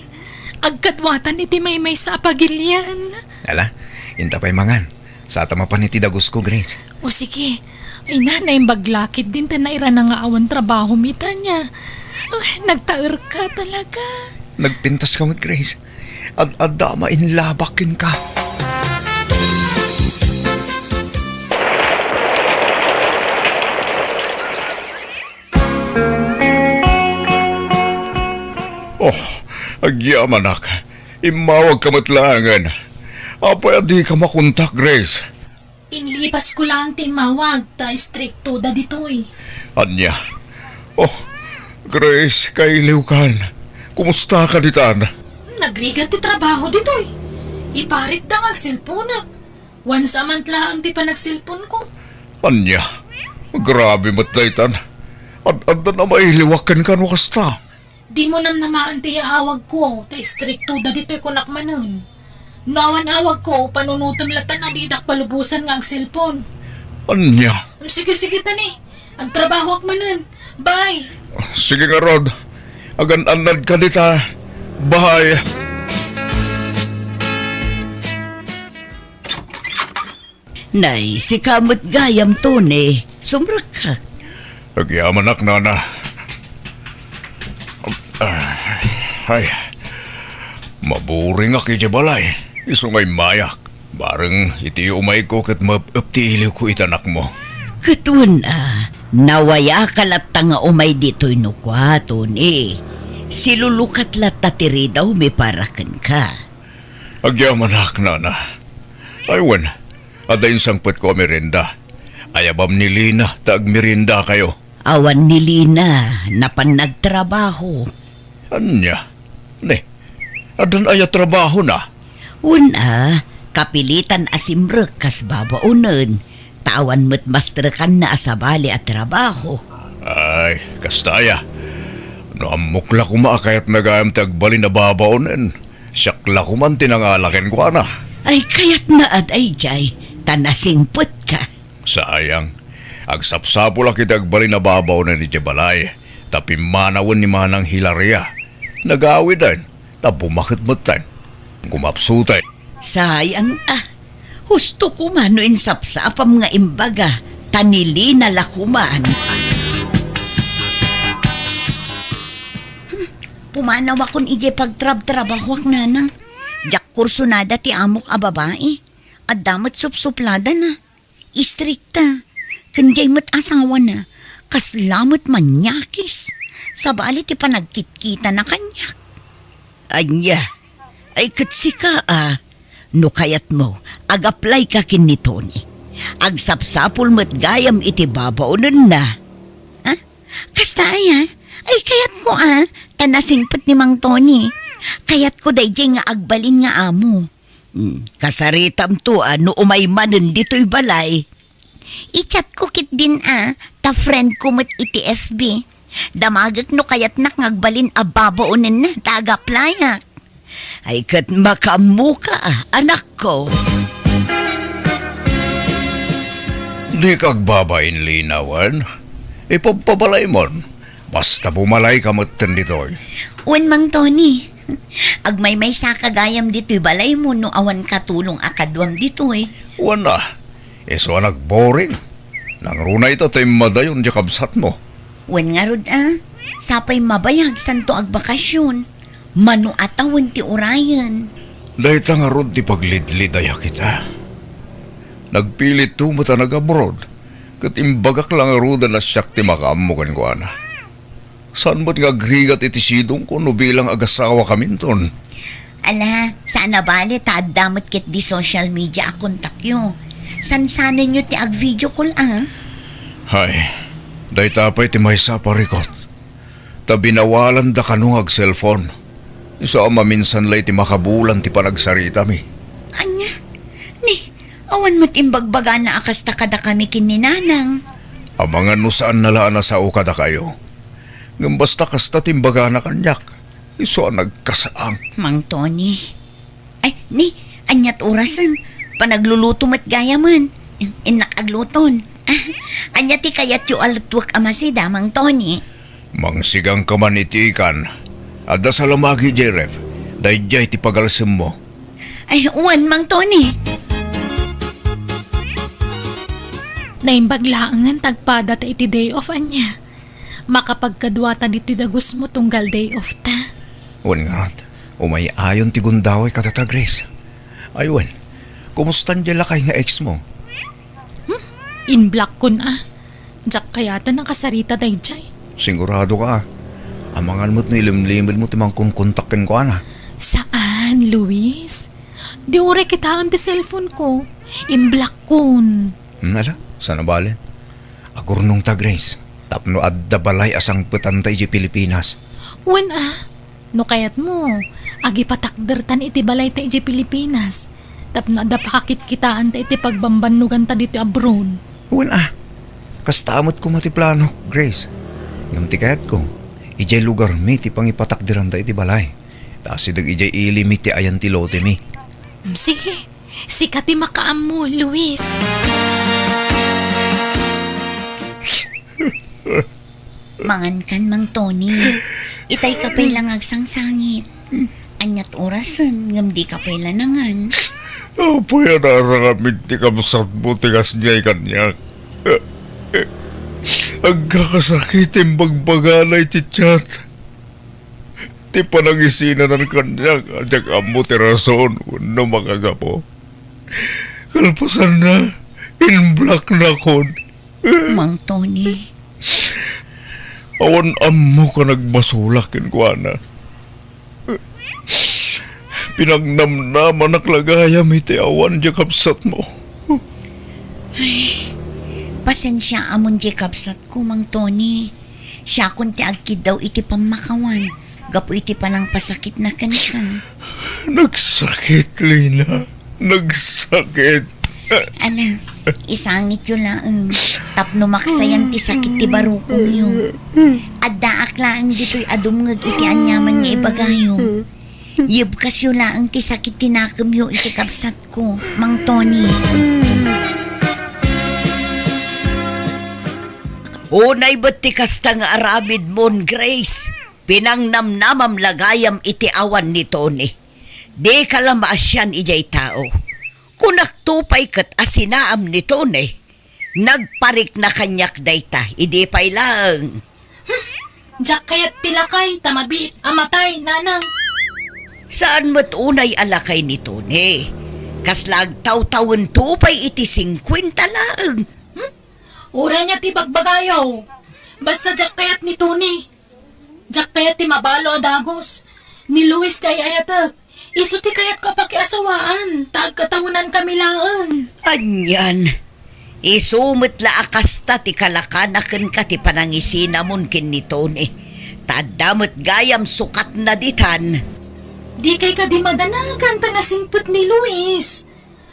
agkaduatan iti maymaysa a pagilian. Ala, inta pay mangan. Sata mapan iti dagusko, Grace. O sige. Ay, na, naimbag la ketdin ta nairana nga awan trabaho mi, Tanya. Ay, nagtaerka talaga. Nagpintas ka met, Grace. Ad-adda a mainlabak kenka. Oh, agyamanak. Immawag ka met laengen. Apay a dika makontak, Grace? Inlipas ko laeng ti immawag, ta istrikto da ditoy. Ania? Oh, Grace, kailiwkan. Kumusta ka ditan? Nagrigat ti trabaho ditoy. Iparitda nga agselponak. Once a month laeng ti panagselponko. Ania? Grabe met daytan. Ad-addan a mailiwak kenka no kasta. Dimo namnamaen ti yaawagko, ta istrikto da ditoy kunak manen. No awan awagko, panunotem latta a didak palubosan nga agselpon. Ania? Sige, sige, Tani. Agtrabahoak manen. Bye! Sige ngarud. Agan-annadka dita. Bye! Nay, sika met gayam, Tony. Sumrekka. Agyamanak, nana. Ah, ay, maburingak idiay balay. Isu nga immayak. Bareng iti umayko ket maep-ep ti iliwko iti anakmo. Ket wen a, nawayaka latta nga umay ditoy no kua, Tony. Silulukat latta ti ridawmi para kenka. Agyamanak, nana. Ay, wen, adda insangpetko a merienda. Ayabam ni Lina ta agmeriendakayo. Awan ni Lina, napan nagtrabaho. Ania? Ne, addan aya trabahona? Wen a, kapilitan a simrek kas babaonen, ta awan met mastrekanna a sabali a trabaho. Ay, kasta aya. No ammok la koma a kayatna gayam ti agbalin a babaonen, siak la koman ti nangala kenkuana. Ay, kayatna a daydiay, ta nasingpetka. Sayang. Agsapsapulak iti agbalin a babaonen idiay balay, ta pimmanawen ni Manang Hilaria. Nagawiden, ta bumaket metten. Kumapsuten. Sayang a. Husto koma no insapsapam nga imbaga, ta ni Lina la koman. Hmm, pumanawakon idiay pagtrabtrabahoak, nanang. Diak kursunada ti amok a babai. Adda met supsupladana. Istrikta. Ken diay met asawana. Kasla met manyakis. Sabali ti panagkitkitana kaniak. Ania? Ay, ket sika a. No kayatmo, ag-applyka ken ni Tony. Agsapsapul met gayam iti babaonenna. Ha? Kasta aya? Ay, kayatko a. Ta nasingpet ni Mang Tony. Kayatko daydiay nga agbalin nga amo. Hmm, kasaritamto a no umay manen ditoy balay. I-chatko ketdin a, ta friendko met iti F B. Damagek no kayatnak nga agbalin a babaonenna ta ag-applyak. Ay, ket makaammoka a, anakko. Dika agbabain, Lina, wen? Ipabpabalaymon. Basta bumalayka metten ditoy. Wen, Mang Tony. Agmaymaysaka gayam ditoy balaymo no awan katulong a kaduam ditoy. Wen a, isu a nagboring. Nangruna ita ta immadayon diay kabsatmo. Wen ngarud a, sapay mabayag santo agbakasyon. Mano a tawen ti urayen. Dayta ngarud ti paglidlidayak ita. Nagpilitto met a nag-abroad, ket imbagak la ngaruden a siak ti makaammo kenkuana. Saan met nga agrigat iti sidongko no bilang agasawakaminton? Ala, saan a bale ta adda met ketdi social media a kontakyo. Sansanenyo ti ag-video call a. Hay, dayta pay ti maysa a parikut. Ta binawalanda kano nga ag-cellphone. Isu a maminsan la iti makabulan ti panagsaritami. Ania? Ni, awan met imbagbagana a kasta kadakami ken ni Nanang. Amangan no saanna la a nasao kadakayo. Ngem basta kasta ti imbagana kaniak, isu a nagkasaang. Mang Tony. Ay, ni, aniat orasen? Panagluluto met gayamen. Innak agluton. Ah, ania ti kayatyo a lutuek a masida, Mang Tony? Mangsigangka man iti ikan. Adda salamagi, Jeref. Daydiay ti pagalsemmo. Ay, wen, Mang Tony. Naimbag laengen ta agpadata iti day off ania. Makapagkaduata ditoy dagusmo tunggal day off ta. Wen ngarud, umay-ayon ti gundaway kadata, Grace. Ay wen, kumustan diay lakay nga ex mo? Hmm? Inblock kon a. Diak kayat a nakasarita daydiay. Sigurado ka a. Amangan met no ilimlimed mo ti mangkonkontak kenkuana. Saan, Luis? Di uray kitaem ti cellphone ko. Inblock kon. Hmm, ala, saan a bale. Agurnongta, Grace, tapno adda balay a sangpetanta idiay Pilipinas. Wen a, no kayatmo, agipatakdertan iti balayta idiay Pilipinas, tapno adda pakakitkitaanta iti pagbambannoganta ditoy abroad. Wen a, kasta met koma ti plano, Grace. Ngem ti kayatko, idiay lugarmi ti pangipatakderanta iti balay. Ta asideg idiay ilimi ti ayan ti lotemi. Sige, sika ti makaammo, Luis. Mangankan, Mang Tony. Itay ka pay la nga agsangsangit. Aniat orasen ngem dika pay la nangan. Apay a naaramid ti kabsatmo ti kasdiay kaniak? Agkakasakit ti imbagbagana iti chat. Ti panangisinanan kaniak a diak ammo ti rason wenno makagapu. Kalpasanna, inblocknakon. Mang Tony. Awan ammok a nagbasolak kenkuana. Pinangnamnamanak la gayam iti awan diay kabsatmo. Ay, pasensiaamon diay kabsatko, Mang Tony. Siakon ti agkiddaw iti pammakawan gapu iti panangpasakitna kenka. Nagsakit, Lina. Nagsakit. Ala, isangityo laeng tapno maksayan ti sakit ti barukongyo. Addaak laeng ditoy a dumngeg iti aniaman nga ibagayo. Yebkasyo laeng ti sakit ti nakemyo iti kabsatko, Mang Tony. Unay met ti kasta nga aramidmon, Grace. Pinangnamnamam la gayam iti awan ni Tony. Dika la maasian idiay tao. Kunakto pay ket a sinaam ni Tony. Nagparikna kaniak dayta, idi pay laeng. Hmm, diak kayat ti lakay, ta mabiit a matay, nanang. Saan met unay a lakay ni Tony. Kasla agtawtawento pay iti singkuenta laeng. Hmm? Uray ania ti bagbagayo. Basta diak kayat ni Tony. Diak kayat ti mabalo a dagus. Ni Luis ti ay-ayatek. Isu ti kayatko a pakiasawaan, ta agkatawenankami laeng. Anian, isu met la a kasta ti kalakana kenka ti panangisinamon ken ni Tony. Ta adda met gayam sukatna ditan. Dikay kadi madanagan ta nasingpet ni Luis.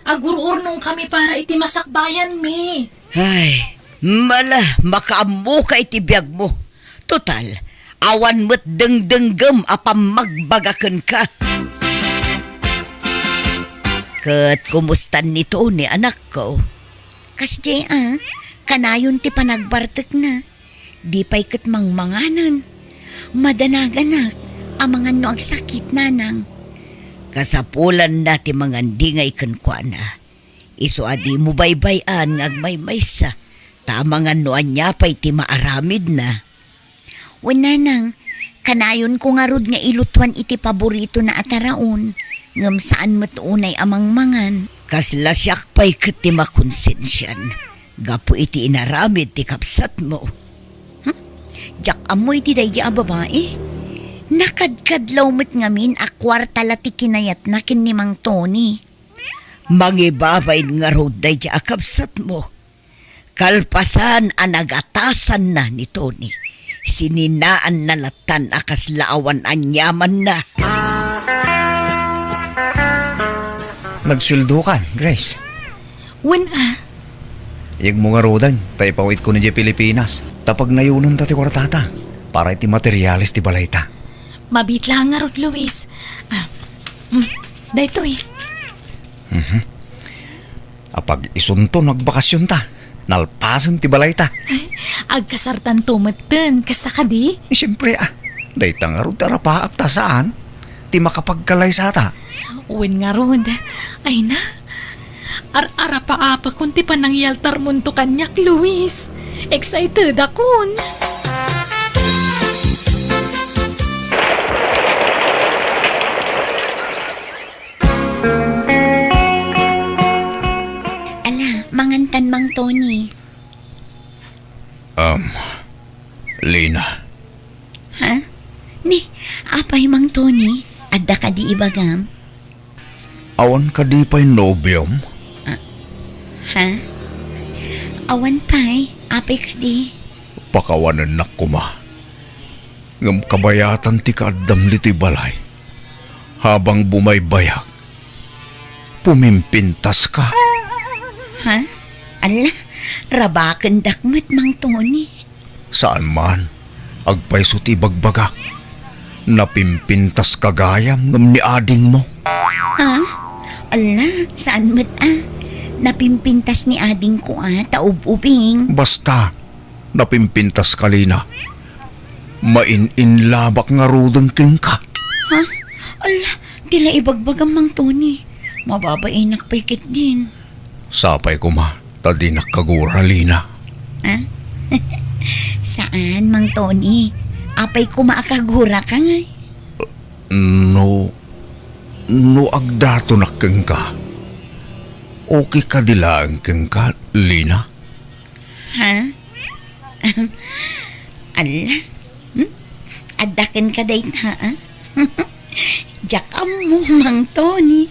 Agur-urnongkami para iti masakbayanmi. Ay, mala, makaammoka iti biagmo. Total, awan met dengdenggem a pammagbaga kenka. Ket kumustan ni Tony, anakko? Kasdiay a, kanayon ti panagbartekna. Di pay ket mangmanganen. Madanaganak, amangan no agsakit, nanang. Kasapulanna ti mangandingay kenkuana. Isu a dimo baybay-an nga agmaymaysa, ta amangan no ania pay ti maaramidna. Wen, nanang, kanayonko ngarud nga ilutuan iti paboritona a taraon, ngem saan met unay a mangmangan. Kasla siak pay ket ti makonsensian gapu iti inaramid ti kabsatmo. Hmm? Diak ammo iti daydi a babai. Nakadkadlaw met ngamin a kuarta la ti kinayatna ken ni Mang Tony. Mangibabain ngarud daydi a kabsatmo. Kalpasan a nagatasanna ni Tony, sininaanna lattan a kasla awan aniamanna. Nagsueldokan, Grace? Wen a. Iyegmo ngaruden, ta ipawitko idiay Pilipinas, ta pagnayonenta ti kuartata para iti materiales ti balayta. Mabiit laeng ngarud, Luis. Ah, mm, daytoy. Mhm. Apag-isunto no agbakasionta, nalpasen ti balayta. Agkasartanto metten, kasta kadi? Eh, siempre, ah. Dayta ngarud ti arapaak ta saan ti makapagkalaysata. Wen ngarud, ay na. Ar-arapaapakon ti panangyaltarmonto kaniak, Luis. Excited akon. Ala, mangantan, Mang Tony. Um, Lina. Ha? Ni, apay, Mang Tony? Adda kadi ibagam? Awan kadi pay nobiom? Ah, ha? Awan pay, apay kadi? Pakawanennak koma. Ngem kabayatan ti kaaddam ditoy balay. Habang bumaybayag, pumimpintaska. Ha? Ala, rabakendak met, Mang Tony. Saan man, agpayso ti ibagbagak. Napimpintaska gayam ngem ni adingmo. Ha? Ala, saan met a. Napimpintas ni adingko a, ta ub-ubing. Basta, napimpintaska, Lina. Main-in lamak ngaruden kenka. Ha? Ala, ti la ibagbagam, Mang Tony. Mababainak pay ketdin. Sapay koma, ta dinak kagura, Lina. Ah? Saan, Mang Tony. Apay koma a kaguraka ngay? No, no agdatonak kenka, okay kadi laeng kenka, Lina? Ha? Ala? Hmm? Adda kenka dayta, ah? Diak ammo, Mang Tony.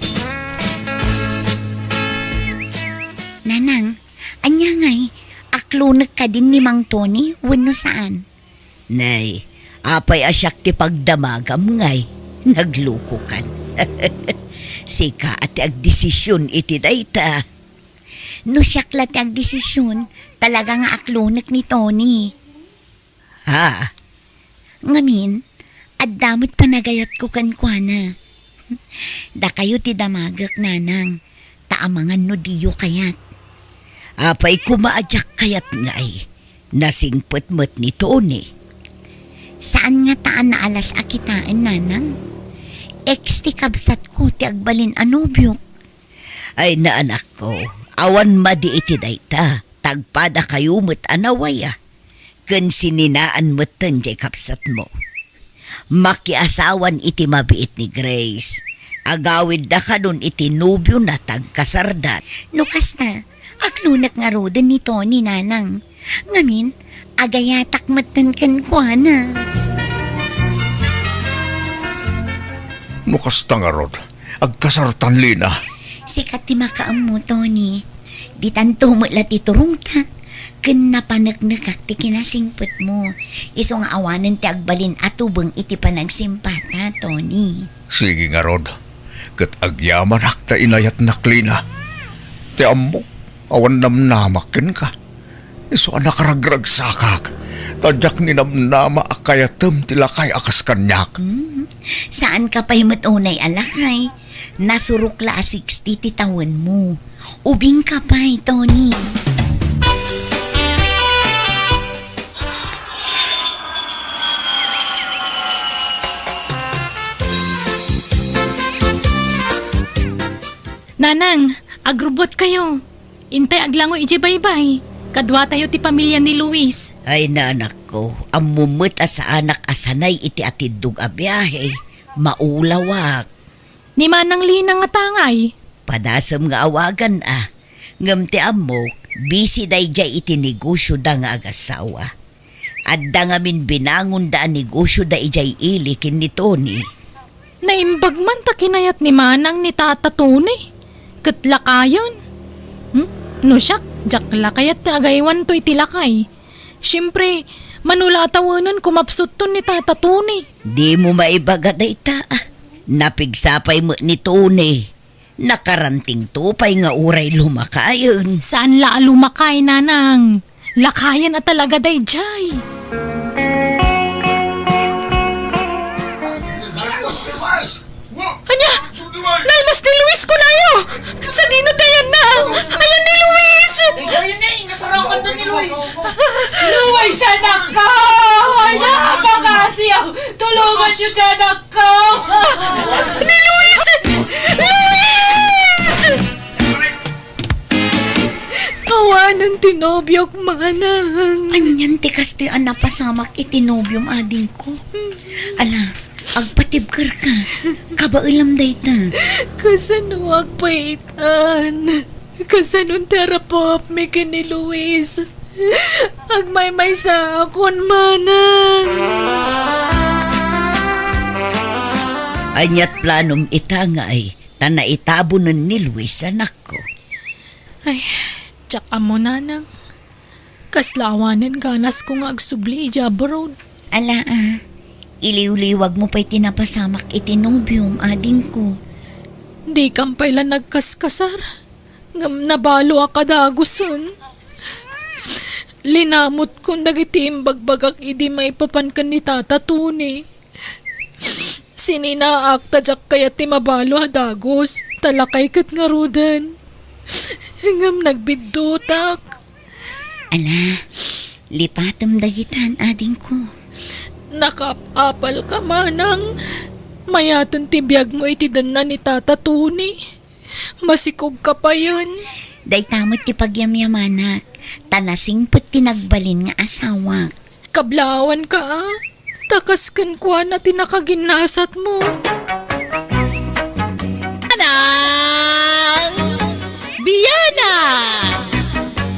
Nanang, ania ngay, aklonek kadin ni Mang Tony wenno saan? Nay, apay a siak ti pagdamagam ngay? Naglukokan. Sika a ti agdesision iti dayta. No siak la ti agdesision, talaga nga aklonek ni Tony. Ha? Ngamin, adda met panagayatko kenkuana. Dakayo ti damagek, Nanang, ta amangan no diyo kayat. Apay koma a diak kayat ngay, nasingpet met ni Tony. Saan ngata a naalas a kitaen, Nanang? Ex ti kabsatko ti agbalin a nobiok. Ay, anakko, awan madi iti dayta, ta agpadakayo met a nawaya. Ken sininaan metten diay kabsatmo. Makiasawan iti mabiit ni Grace. Agawidda kadon iti nobiona ta agkasarda. No kasta, aklonek ngaruden ni Tony, Nanang. Ngamin, agayatak metten kenkuana. No kasta ngarud, agkasartan, Lina. Sika ti makaammo, Tony. Ditanto met la ti turongta. Ken napaneknekak ti kinasingpetmo. Isu nga awanen ti agbalin a tubeng iti panagsimpata, Tony. Sige ngarud, ket agyamanak ta inayatnak, Lina. Ti ammok, awan namnamak kenka. Isu a nakaragragsakak, ta diak ninamnama a kayatem ti lakay a kas kaniak. Hmm, saanka pay met unay a lakay. Nasurok la a sixty ti tawenmo. Ubingka pay, Tony. Nanang, agrubbuatkayo. Intay aglangoy idiay baybay. Kaduatayo ti pamilya ni Luis. Ay, nanakko, ammom met a saanak a sanay iti atiddog a biahe. Maulawak. Ni Manang Lina ngata ngay? Padasem nga awagan a. Ngem ti ammok, busy daydiay iti negosioda nga agassawa. Adda ngamin binangonda a negosioda idiay ili ken ni Tony. Naimbag man ta kinayat ni Manang ni Tata Tony. Ket lakayen. Hmm? No siak, diak la kayat ti agaywanto iti lakay. Siempre, mano la a tawenen kumapsutton ni Tata Tony. Dimo maibaga dayta, a. Napigsa pay met ni Tony. Nakarantingto pay nga uray lumakayen. Saan la a lumakay, Nanang. Lakayen a talaga daydiay. Ania? Nalmas ni Luis, kunayo! Sadino ti ayanna? Ayan ni Luis! Ay, ni, nasarakan na ni Luis. Luis, anak ko! Ay, napakasiyaw! Tulungan niyo ti anak ko! Ni Luis! Luis! Manen ti nobiok, manang. Anian ti kastoy a napasamak iti nobiom, adingko? Ala, agpatibkerka. Kabaelam dayta. Kasano agpaitan? Kasanon ti arapaapmi ken ni Luis? Agmaymaysaakon, manang. Aniat planom ita, ngay, ta naitabonen ni Luis, anakko? Ay, diak ammo, nanang. Kasla awanen ganasko nga agsubli idiay abroad. Ala, a. Iliwliwagmo pay ti napasamak iti nobiom, adingko. Dikam pay la nagkaskasar. Ngem nabaloak a dagusen. Linamutkon dagiti imbagbagak idi maipapan ken ni Tata Tony. Sininaak ta diak kayat ti mabalo a dagus, ta lakay ket ngaruden. Ngem nagbiddutak. Ala, lipatem dagitan, adingko. Nakaap-apalka, manang. Mayaten ti biagmo iti denna ni Tata Tony. Masikogka payen. Dayta met ti pagyamyamanak, ta nasingpet ti nagbalin nga asawak. Kablaawanka, a? Ta kas kenkuana ti nakaginnasatmo. Anang biana!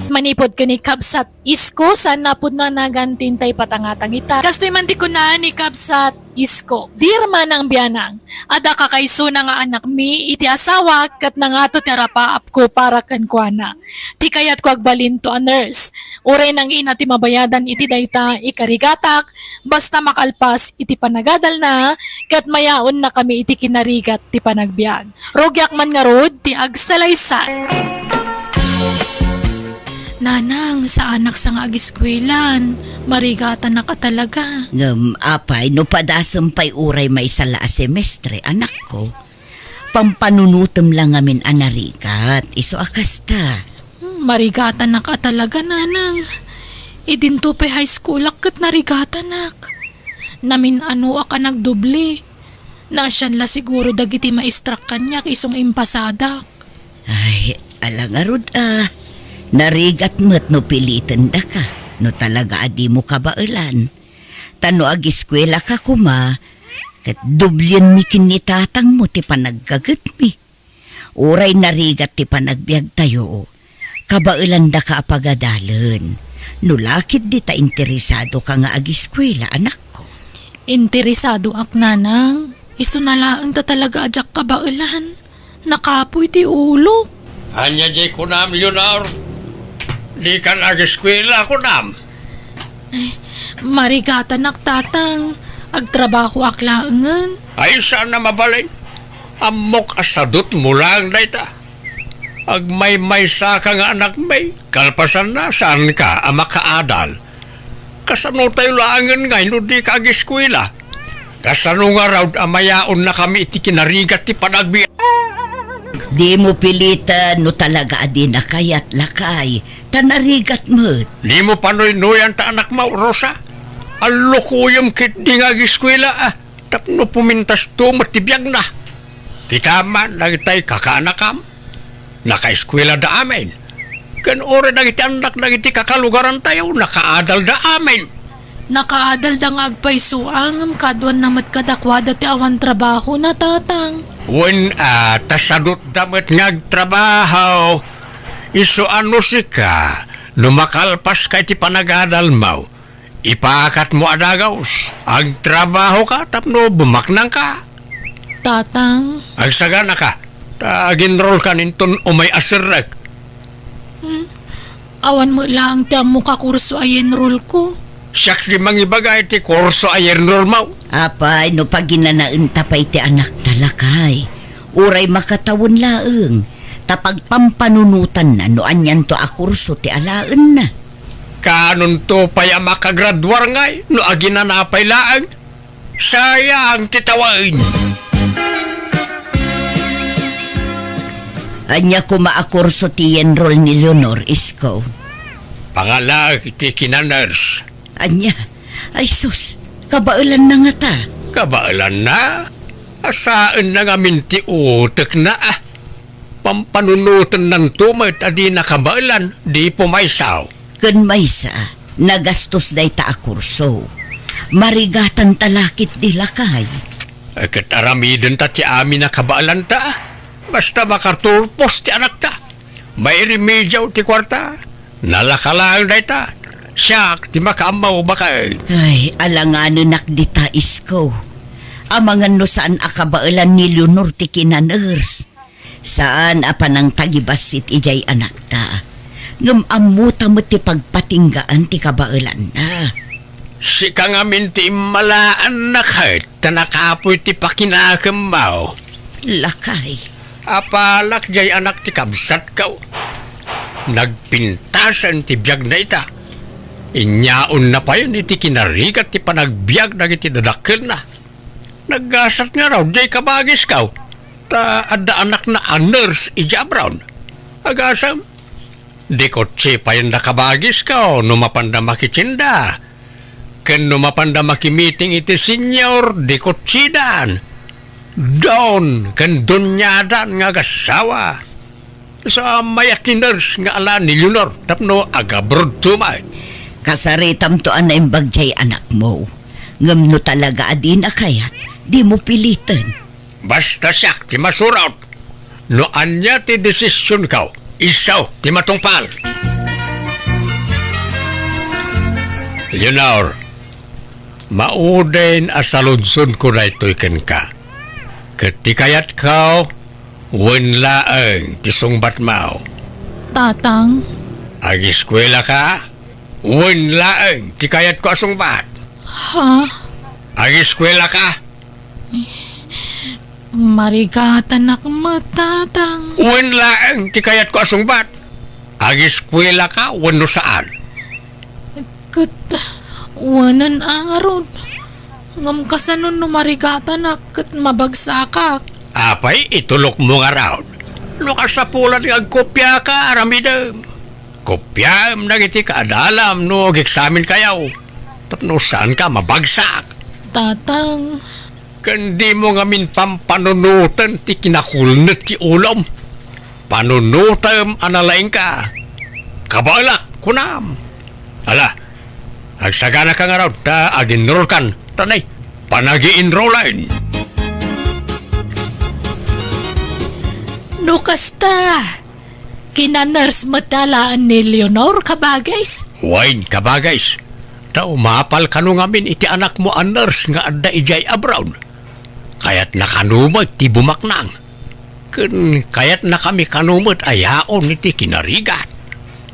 Manipud ken ni Kabsat Isko, saan a pudno a nagantin tay patangatang ita. Kastoy man ti kuna ni Kabsat Isko, "Dear Manang Bianang, adda kakaisuna nga anakmi iti asawak ket nangato ti arapaapko para kenkuana. Ti kayatko, agbalinto a nurse. Uray nangina ti mabayadan iti dayta, ikarigatak, basta makalpas iti panagadalna, ket mayaonnakami iti kinarigat ti panagbiag. Rugiak man ngarud ti agsalaysay." Nanang, saanak sa nga agiskuelan. Marigatanak a talaga. Ngem apay no padasem pay uray maysa la a semestre, anakko? Pampanunotem la ngamin a narigat, isu a kasta. Hmm, marigatanak a talaga, nanang. Idinto pay high schoolak ket narigatanak. Namin-anoak a nagdoble. Naasian la siguro dagiti maestrak kaniak isu nga impasadak. Ay, ala ngarud a. Narigat met no pilitendaka, no talaga a dimo kabaelan. Ta no agiskuelaka koma, ket doblienmi ken ni tatangmo ti panaggagetmi. Uray narigat ti panagbiagtayo, kabaelandaka a pagadalen. No la ketdi ta interesadoka nga agiskuela, anakko. Interesadoak, nanang. Isuna laeng ta talaga a diak kabaelan. Nakapuy ti ulok. Ania diay kunam, Leonor? Dikan agiskuela, kunam? Ay, marigatanak, tatang. Agtrabahoak laengen. Ay, saan a mabalin. Ammok a sadutmo laeng dayta. Agmaymaysaka nga anakmi, kalpasanna, saanka a makaadal. Kasano tayo laengen ngay no dika agiskuela? Kasano ngarud a mayaonnakami iti kinarigat ti panagbiag? Dimo piliten no talaga a dina kayat, lakay, ta narigat met. Dimo panuynoyan ta anakmo, Rosa. Allukoyem ketdi nga agiskuela, a, tapno pumintasto met ti biagna. Kitam man dagitay kakaanakam. Nakaeskuelada amin. Ken uray dagiti annak dagiti kakalugarantayo, nakaadalda amin. Nakaadalda nga agpayso, ngem kaduanna met kadakuada ti awan trabahona, tatang. Wen a, ta sadutda met nga agtrabaho. Isu a no sika, no makalpaska iti panagadalmo, ipakatmo a dagus, agtrabahoka tapno bumaknangka. Tatang. Agsaganaka, ta agenrolkan inton umay a serrek. Hmm. Awan met laeng ti ammok a kurso a i-enrollko. Siak ti mangibaga iti kurso a i-enrollmo. Apay, no paginanaenta pay ti anakta, lakay. Uray makatawen laeng, ta pagpampanunotanna no anianto a kurso ti alaenna. Kaanonto pay a makagraduar ngay no aginana pay laeng? Sayang ti tawen. Ania koma a kurso ti i-enroll ni Leonor, Isko? Pangalaek iti kinanurse. Ania? Ay sus, kabaelanna ngata? Kabaelanna? Asaenna ngamin ti utekna, a. Pampanunotennanto met a dina kabaelan, di pumaysaw. Ken maysa, nagastos dayta a kurso. Marigatanta la ketdi, lakay. Ket aramidenta ti amin a kabaelanta. Basta makaturpos ti anakta. Mairemediaw ti kuarta. Nalaka laeng dayta. Siak ti makaammo, baket. Ay, alanganenak dita, isko. Amangan no saan a kabaelan ni Leonor ti kinaners. Saan a panangtagibassit idiay anakta. Ngem ammota met ti pagpatinggaan ti kabaelanna. Sika ngamin ti immalaanna ket ta nakapuy ti pakinakemmo. Lakay. Apalak diay anak ti kabsatko. Nagpintasen ti biagna ita. Inyaonna payen iti kinarigat ti panagbiag dagiti dadakkelna. Naggasat ngarud diay kabagisko, ta adda anakna a nurse idiay abroad. Agasem, di kotse payen da kabagisko no mapanda makitinda. Ken no mapanda makimiting iti senior, di kotsidan. Don ken doniadan nga agassawa. Sa mayat ti nurse nga ala ni Leonor tapno agabrodto met. Kasaritamto a naimbag diay anakmo. Ngem no talaga a dina kayat, dimo piliten. Basta siak ti masurot. No ania ti desisionko, isu ti matungpal. Leonor, mauden a saludsodko daytoy kenka. Ket ti kayatko, wen laeng ti sungbatmo. Tatang. Agiskuelaka, wen laeng ti kayatko a sungbat. Ha? Agiskuelaka. Marigatanak met, Tatang. Wen laeng ti kayatko a sungbat. Agiskuelaka wenno saan? Ket wenen a ngarud. Ngem kasano no marigatanak ket mabagsakak? Apay, itulokmo ngarud. No kasapulan nga agkopiaka, aramidem. Kopiaem dagiti kaadalam no ageksaminkayo. Tapno saanka mabagsak. Tatang. Ken dimo ngamin pampanunoten ti kinakulnet ti ulom. Panunotem a nalaingka. Kabaelak, kunam. Ala, agsaganaka ngarud ta ag-enrollkan. Tanay, panagi-enrollen. No kasta, kina-nurse met alaen ni Leonor, kabagis? Wen, kabagis. Ta umapal kano ngamin iti anakmo a nurse nga adda idiay abroad. Kayatna kano met ti bumaknang. Ken kayatnakami kano met a yaon iti kinarigat.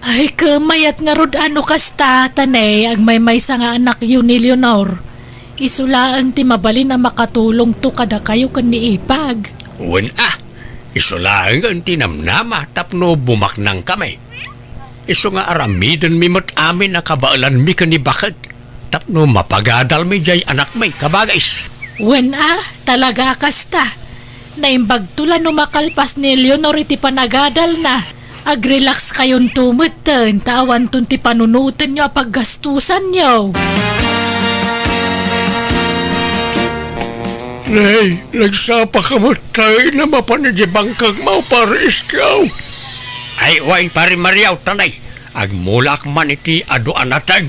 Ay, ket mayat ngarud a no kasta, tanay, agmaymaysa nga anakyo ni Leonor. Isu laeng ti mabalin a makatulongto kadakayo ken ni Ipag. Wen a, isu laengen ti namnama tapno bumaknangkami. Isu nga aramidenmi met amin a kabaelanmi ken ni Baket tapno mapagadalmi diay anakmi, kabagis. Wen a, talaga a kasta. Naimbagto la no makalpas ni Leonor iti panagadalna. Ag-relax kayonto metten ta awanton ti panunotenyo a paggastusanyo. Nay, nagsapaka met ta mapan idiay bangkagmo, Pare Iskaw. Ay, wen, Pare Mariaw, tanay. Agmulaak man iti adu a nateng.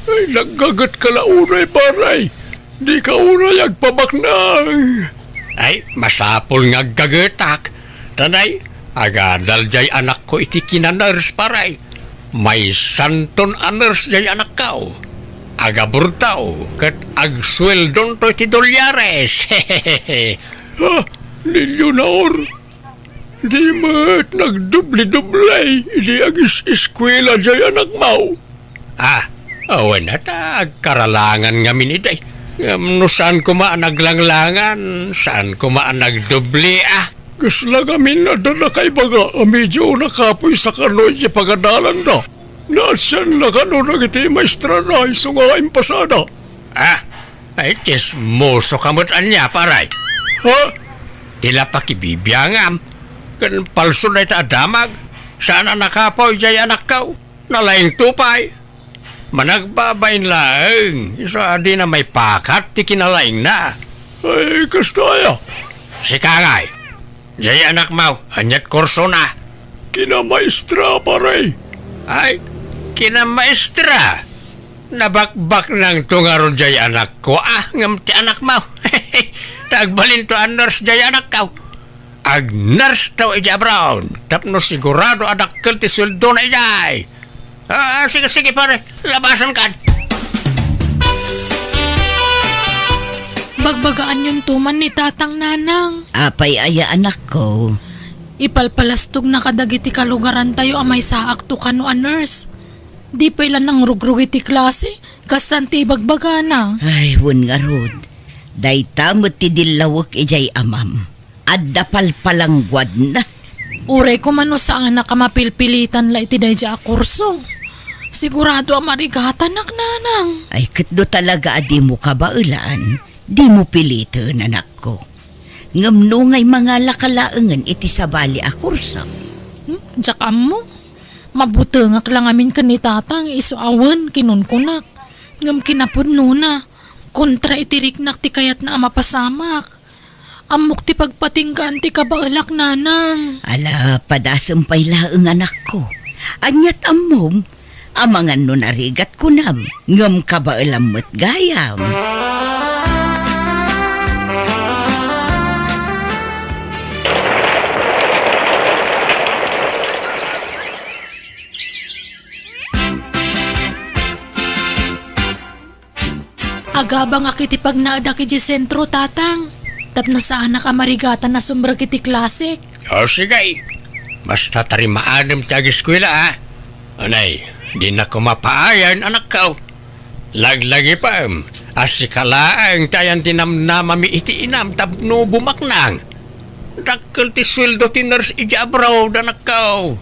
Ay, naggagetka la unay, Pare. Dika unay agpabaknang. Ay, masapul nga aggagetak. Tanay, agadal diay anakko iti kina-nurse, Pare. Maysanton a nurse diay anakko. Agaburtaw ket agsueldonto iti dolyares. Ha? Ni Leonor? Di met nagdubli-dubli idi agis-iskuela diay anakmo? Ah, awan a ta agkaralangan ngamin idi. Ngem no saan koma a naglanglangan, saan koma a nagdubli, ah. Kasla ngamin a adda nakaibaga a medio nakapuysa kano iti pagadalanda. Naasianna kano dagiti maestrana isu nga impasada. Ah, ay, tsismoso ka met ania, Pare. Ha? Ti la pakibibiangam. Ken palso dayta a damag. Saan a nakapuy diay anakko. Nalaingto pay. Managbabain laeng. Isu a dina maipakat ti kinalaingna. Ay, kasta aya. Sika ngay. Jay anakmo, ania't kursona? Kinamaestra, pare. Ay, kinamaestra? Nabakbaknangto ngarud jay anakko, ah, ngem ti anakmo. Ta agbalinto a nurse jay anakko. Ag-nurse to idiay abroad, tapno sigurado a dakkel ti sueldona idiay. Ah, sige, sige, pare. Labasan kan. Bagbagaanyonto man ni Tatang, Nanang. Apay aya, anakko? Ipalpalastogna kadagiti kalugarantayo a maysaakto kano a nurse. Di pay la nangrugrugi ti klase, kastan ti ibagbagana. Ay, wen ngarud. Dayta met ti dillawek idiay amam. Adda palpalangguadna. Uray koma no saanak a mapilpilitan la iti daydiay a kurso. Sigurado a marigatanak, Nanang. Ay, ket no talaga a dimo kabaelan, dimo piliten, anakko. Ngem no ngay mangalaka laengen iti sabali a kurso? Hmm, diak ammo. Mabutengak la ngamin ken ni Tatang, isu a wen kinunkunak. Ngem kinapudnona, kontra iti riknak ti kayatna a mapasamak. Ammok ti pagpatinggaan ti kabaelak, Nanang. Ala, padasem pay laeng, anakko. Ania't ammom? Amangan no narigat kunam, ngem kabaelam met gayam. Agabangak iti pagnaedak idiay sentro, Tatang, tapno saanak a marigatan a sumrek iti klasek. O, sige. Basta tarimaadem ti ageskuela, a. Anay, dinak koma paayan, anakko. Laglagipem a sika laeng ti ayan ti namnamami iti inam tapno bumaknang. Dakkel ti sueldo ti nurse idiay abroad, anakko.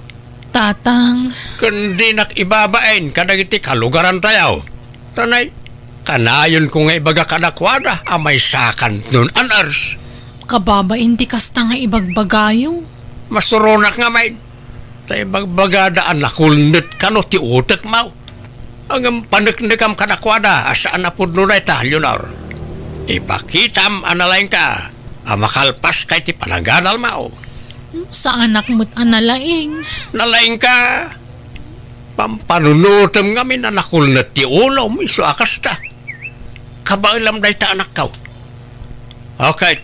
Tatang. Ken dinak ibabain kadagiti kalugarantayo. Tanay, kanayonko nga ibaga kadakuada a maysakanton a nurse. Kababain ti kasta nga ibagbagayo. Masuronak ngamin. Ta ibagbagada a nakulnet kano ti utekmo. Ngem paneknekam kadakuada a saan a pudno dayta, Leonor. Ipakitam a nalaingka a makalpaska iti panagadalmo. Saanak met a nalaing. Nalaingka. Pampanunotem ngamin a nakulnet ti ulom, isu a kasta. Kabaelam dayta, anakko. Okay,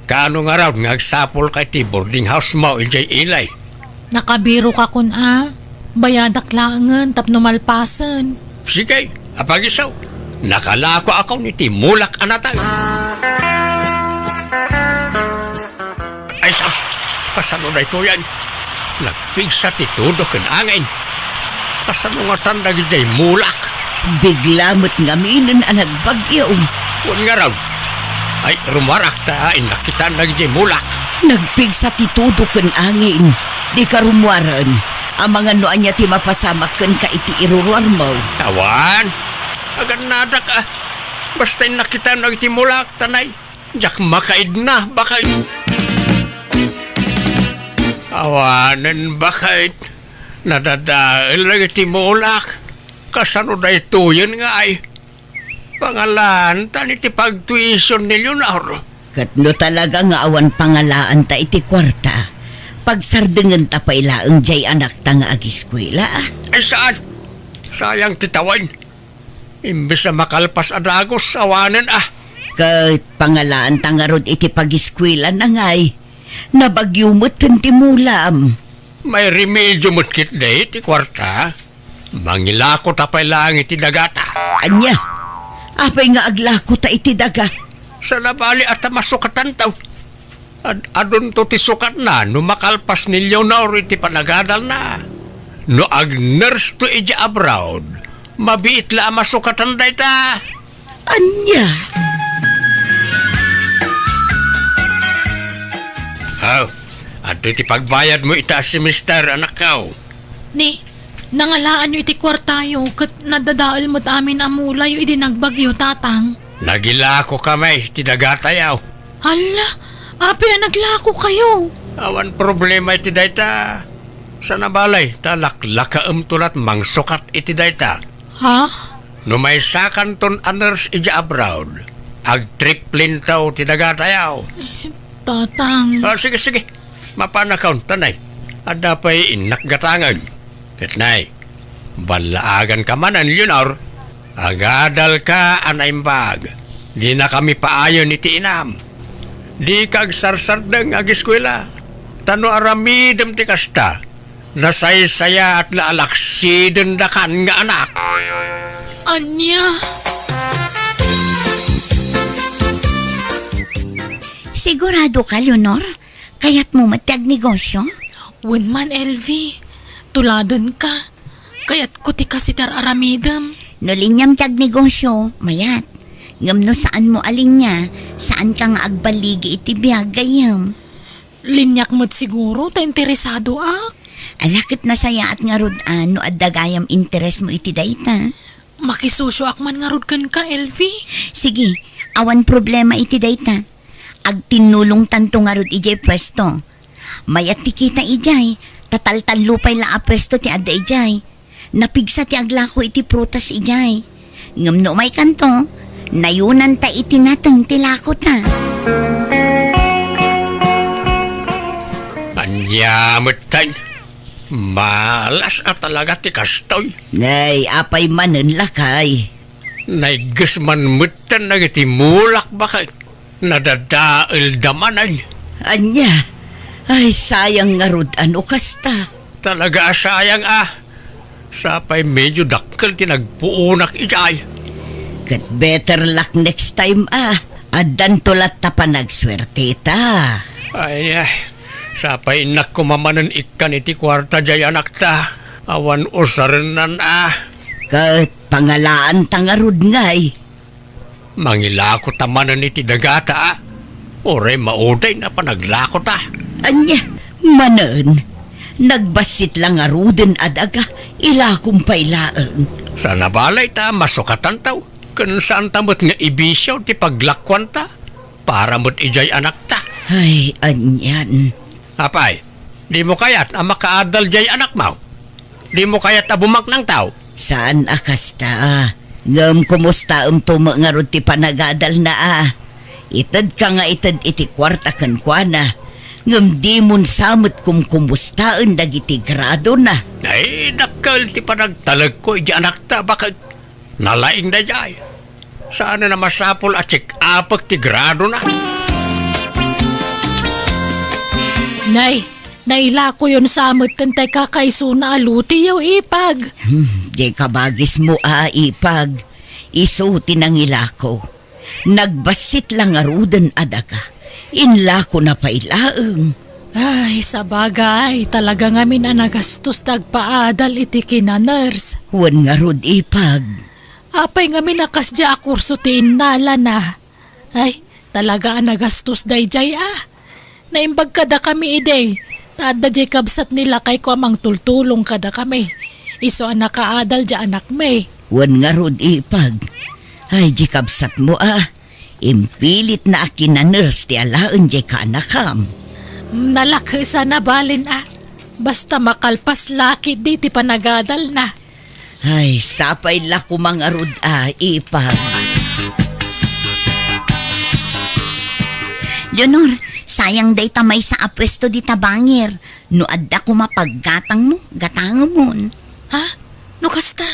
kaano ngarud nga agsapulka iti boarding housemo idiay Ilay? Nakabirokakon a, bayadak laengen tapno malpasen. Sige, apagisaw. Nakalakoakon iti mulak a natay. Ay, sus! Kasano daytoyen? Nagpigsa ti tudo ken angin. Kasano ngatan dagidiay mulak? Bigla met ngaminen a nagbagyo. Wen ngarud. Ay, rummuarak ta innak kitaan dagidiay mulak. Nagpigsa ti tudo ken angin. Dika rummuaren. Amangan no ania ti mapasamak kenka iti iruruarmo. Awan. Agannadak, a. Basta innak kitaan dagiti mulak, tanay. Diak makaidna, baket. Awanen, baket. Nadadael dagiti mulak. Kasano daytoyen nga ay? Pangalaanta iti pagtuition ni Leonor. Ket no talaga nga awan pangalaanta iti kuarta, pagsardengenta pay laeng diay anakta nga agiskuela. Ay, saan? Sayang ti tawen. Imbes a makalpas a dagus, awanen a. Ket pangalaanta ngarud iti pagiskuelana ngay. Nabagyo metten ti mulam. May remedio met ketdi ti kuarta. Mangilako ta pay laeng iti dagata. Ania? Apay nga aglako ta iti daga? Saan a bali a ta masukatanto. Ad-adunto ti sukatna no makalpas ni Leonor iti panagadalna. No ag-nurse to idiay abroad, mabiit la a masukatan dayta. Ania? Aw, adtoy ti pagbayadmo ita a semester, anakko. Ni, nangalaanyo iti kuartayo ket nadadael met amin a mulayo idi nagbagyo, Tatang. Nagilako kami ti dagatayo. Hala, apay a naglakokayo? Awan problema iti dayta. Saan a bali, ta laklakaemto lat mangsukat iti dayta. Ha? No maysakanton a nurse idiay abroad, agtriplinto ti dagatayo. Tatang. Ah, sige, sige. Mapanakaw ta, nay. Adda pay innak gatangen. Ket, nay, ballaaganka manen, Leonor. Agadalka a naimbag. Dinakami paayen iti inam. Dika agsarsardeng nga ageskuela. Ta no aramidem ti kasta, nasaysayaat la a laksidendakan nga anak. Ania? Sigurado ka, Leonor? Kayatmo met ti agnegosyo? Wen man, Elvie. Tuladenka. Kayatko ti kas iti ar-aramidem. No liniam ti agnegosyo, mayat. Ngem no saanmo a linia, saanka nga agballigi iti biag, gayyem. Liniak met siguro ta interesadoak. Ala, ket nasayaat ngarud a no adda gayam interesmo iti dayta. Makisosioak man ngarud kenka, Elvie. Sige, awan problema iti dayta. Agtinnulongtanto ngarud idiay puesto. Mayat ti kita idiay, ta taltallo pay la a puesto ti adda idiay. Napigsa ti aglako iti prutas idiay. Ngem no umaykanto, nayunanta iti nateng ti lakota. Ania metten? Malas a talaga ti kastoy. Nay, apay manen, lakay? Naigges man metten dagiti mulak, baket. Nadadaelda manen. Ania? Ay, sayang ngarud a no kasta. Talaga a sayang a. Sapay medyo dakkel ti nagpuonak idiay. Ket better luck next time a. Addanto latta panagsuerteta. Ay, ay. Sapay innak koma manen ikkan iti kuarta diay anakta. Awan usarennan a. Ket pangalaanta ngarud ngay. Mangilakota manen iti dagata a. Uray maudayna panaglakota. Ania, manen, nagbassit la ngaruden a daga, ilakom pay laeng. Saan a balay ta masukatanto, ken saanta met nga ibisiaw ti paglakuanta para met idiay anakta. Ay, anian. Apay, dimo kayat a makaadal diay anakmo? Dimo kayat a bumaknangto? Saan a kasta. Ngem kumustaemto met ngarud ti panagadalna a? Itedka nga ited iti kuarta kenkuana, ngem dimon sa met kumkumustaen dagiti gradona. Ay, dakkel ti panagtalekko iti anakta, baket. Nalaing daydiay. Saan a masapul a check-upek ti gradona. Nay, nailakoyon sa met ken tay kakaisuna a lutiyo, ipag. Hmm, diay kabagismo a, ipag. Isu ti nangilako. Nagbassit la ngaruden a daga. Inlakona pay laeng. Ay, sabagay, talaga ngamin a nagastos ti agpaadal iti kinaners. Wen ngarud, ipag. Apay ngamin a kasdiay a kurso ti innalana? Ay, talaga a nagastos daydiay a. Naimbag kadakami idi, ta adda diay kabsat ni lakayko a mangtultulong kadakami. Isu a nakaadal diay anakmi. Wen ngarud, ipag. Ay, diay kabsatmo a. Impilitna a kinaners ti alaen diay kaanakam. Nalakes a nabalin a. Basta makalpas la ketdi ti panagadalna. Ay, sapay la koma ngarud a, ipag. Leonor, sayang dayta maysa a puesto dita bangir. No adda koma paggatangmo, gatangemon. Ha? No kasta?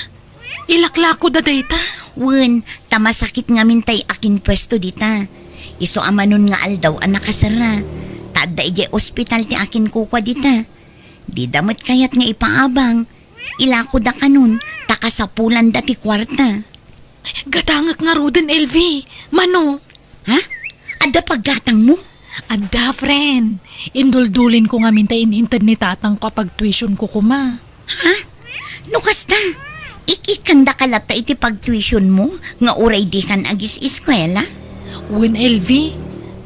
Ilaklakoda dayta? Wen, ta masakit ngamin tay akinpuesto dita. Isu a manon nga aldaw a nakaserra. Ta adda idiay ospital ti akinkukua dita. Dida met kayat nga ipaabang. Ilakoda kanon, ta kasapulanda ti kuarta. Gatangek ngaruden, Elvie. Mano? Ha? Adda paggatangmo? Adda, friend. Induldulinko ngamin ta in-inted ni tatangko a pagtuitionko koma. Ha? No kasta, ik-ikkandaka latta iti pagtuitionmo nga uray dikan agis-eskuela? Wen, Elvie,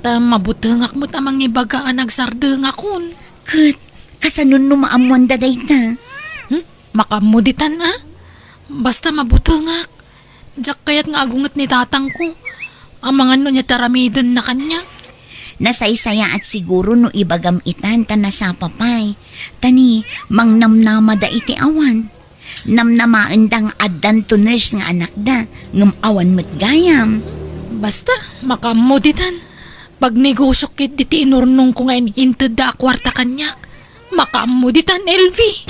ta mabutengak met a mangibaga a nagsardengakon. Ket, kasano no maammoanda dayta? Hmm? Makaammo ditan a? Basta mabutengak. Diak kayat nga agunget ni tatangko. Amangan no ania ti aramidenna kaniak. Nasaysayaat siguro no ibagam itan ta nasapa pay. Ta ni, mangnamnamada iti awan. Namnamaenda nga addanto nurse nga anakda, ngem awan met gayam. Basta, makaammo ditan. Pagnegosiok ketdi ti inurnongko nga in-intedda a kuarta kaniak. Makaammo ditan, Elvi.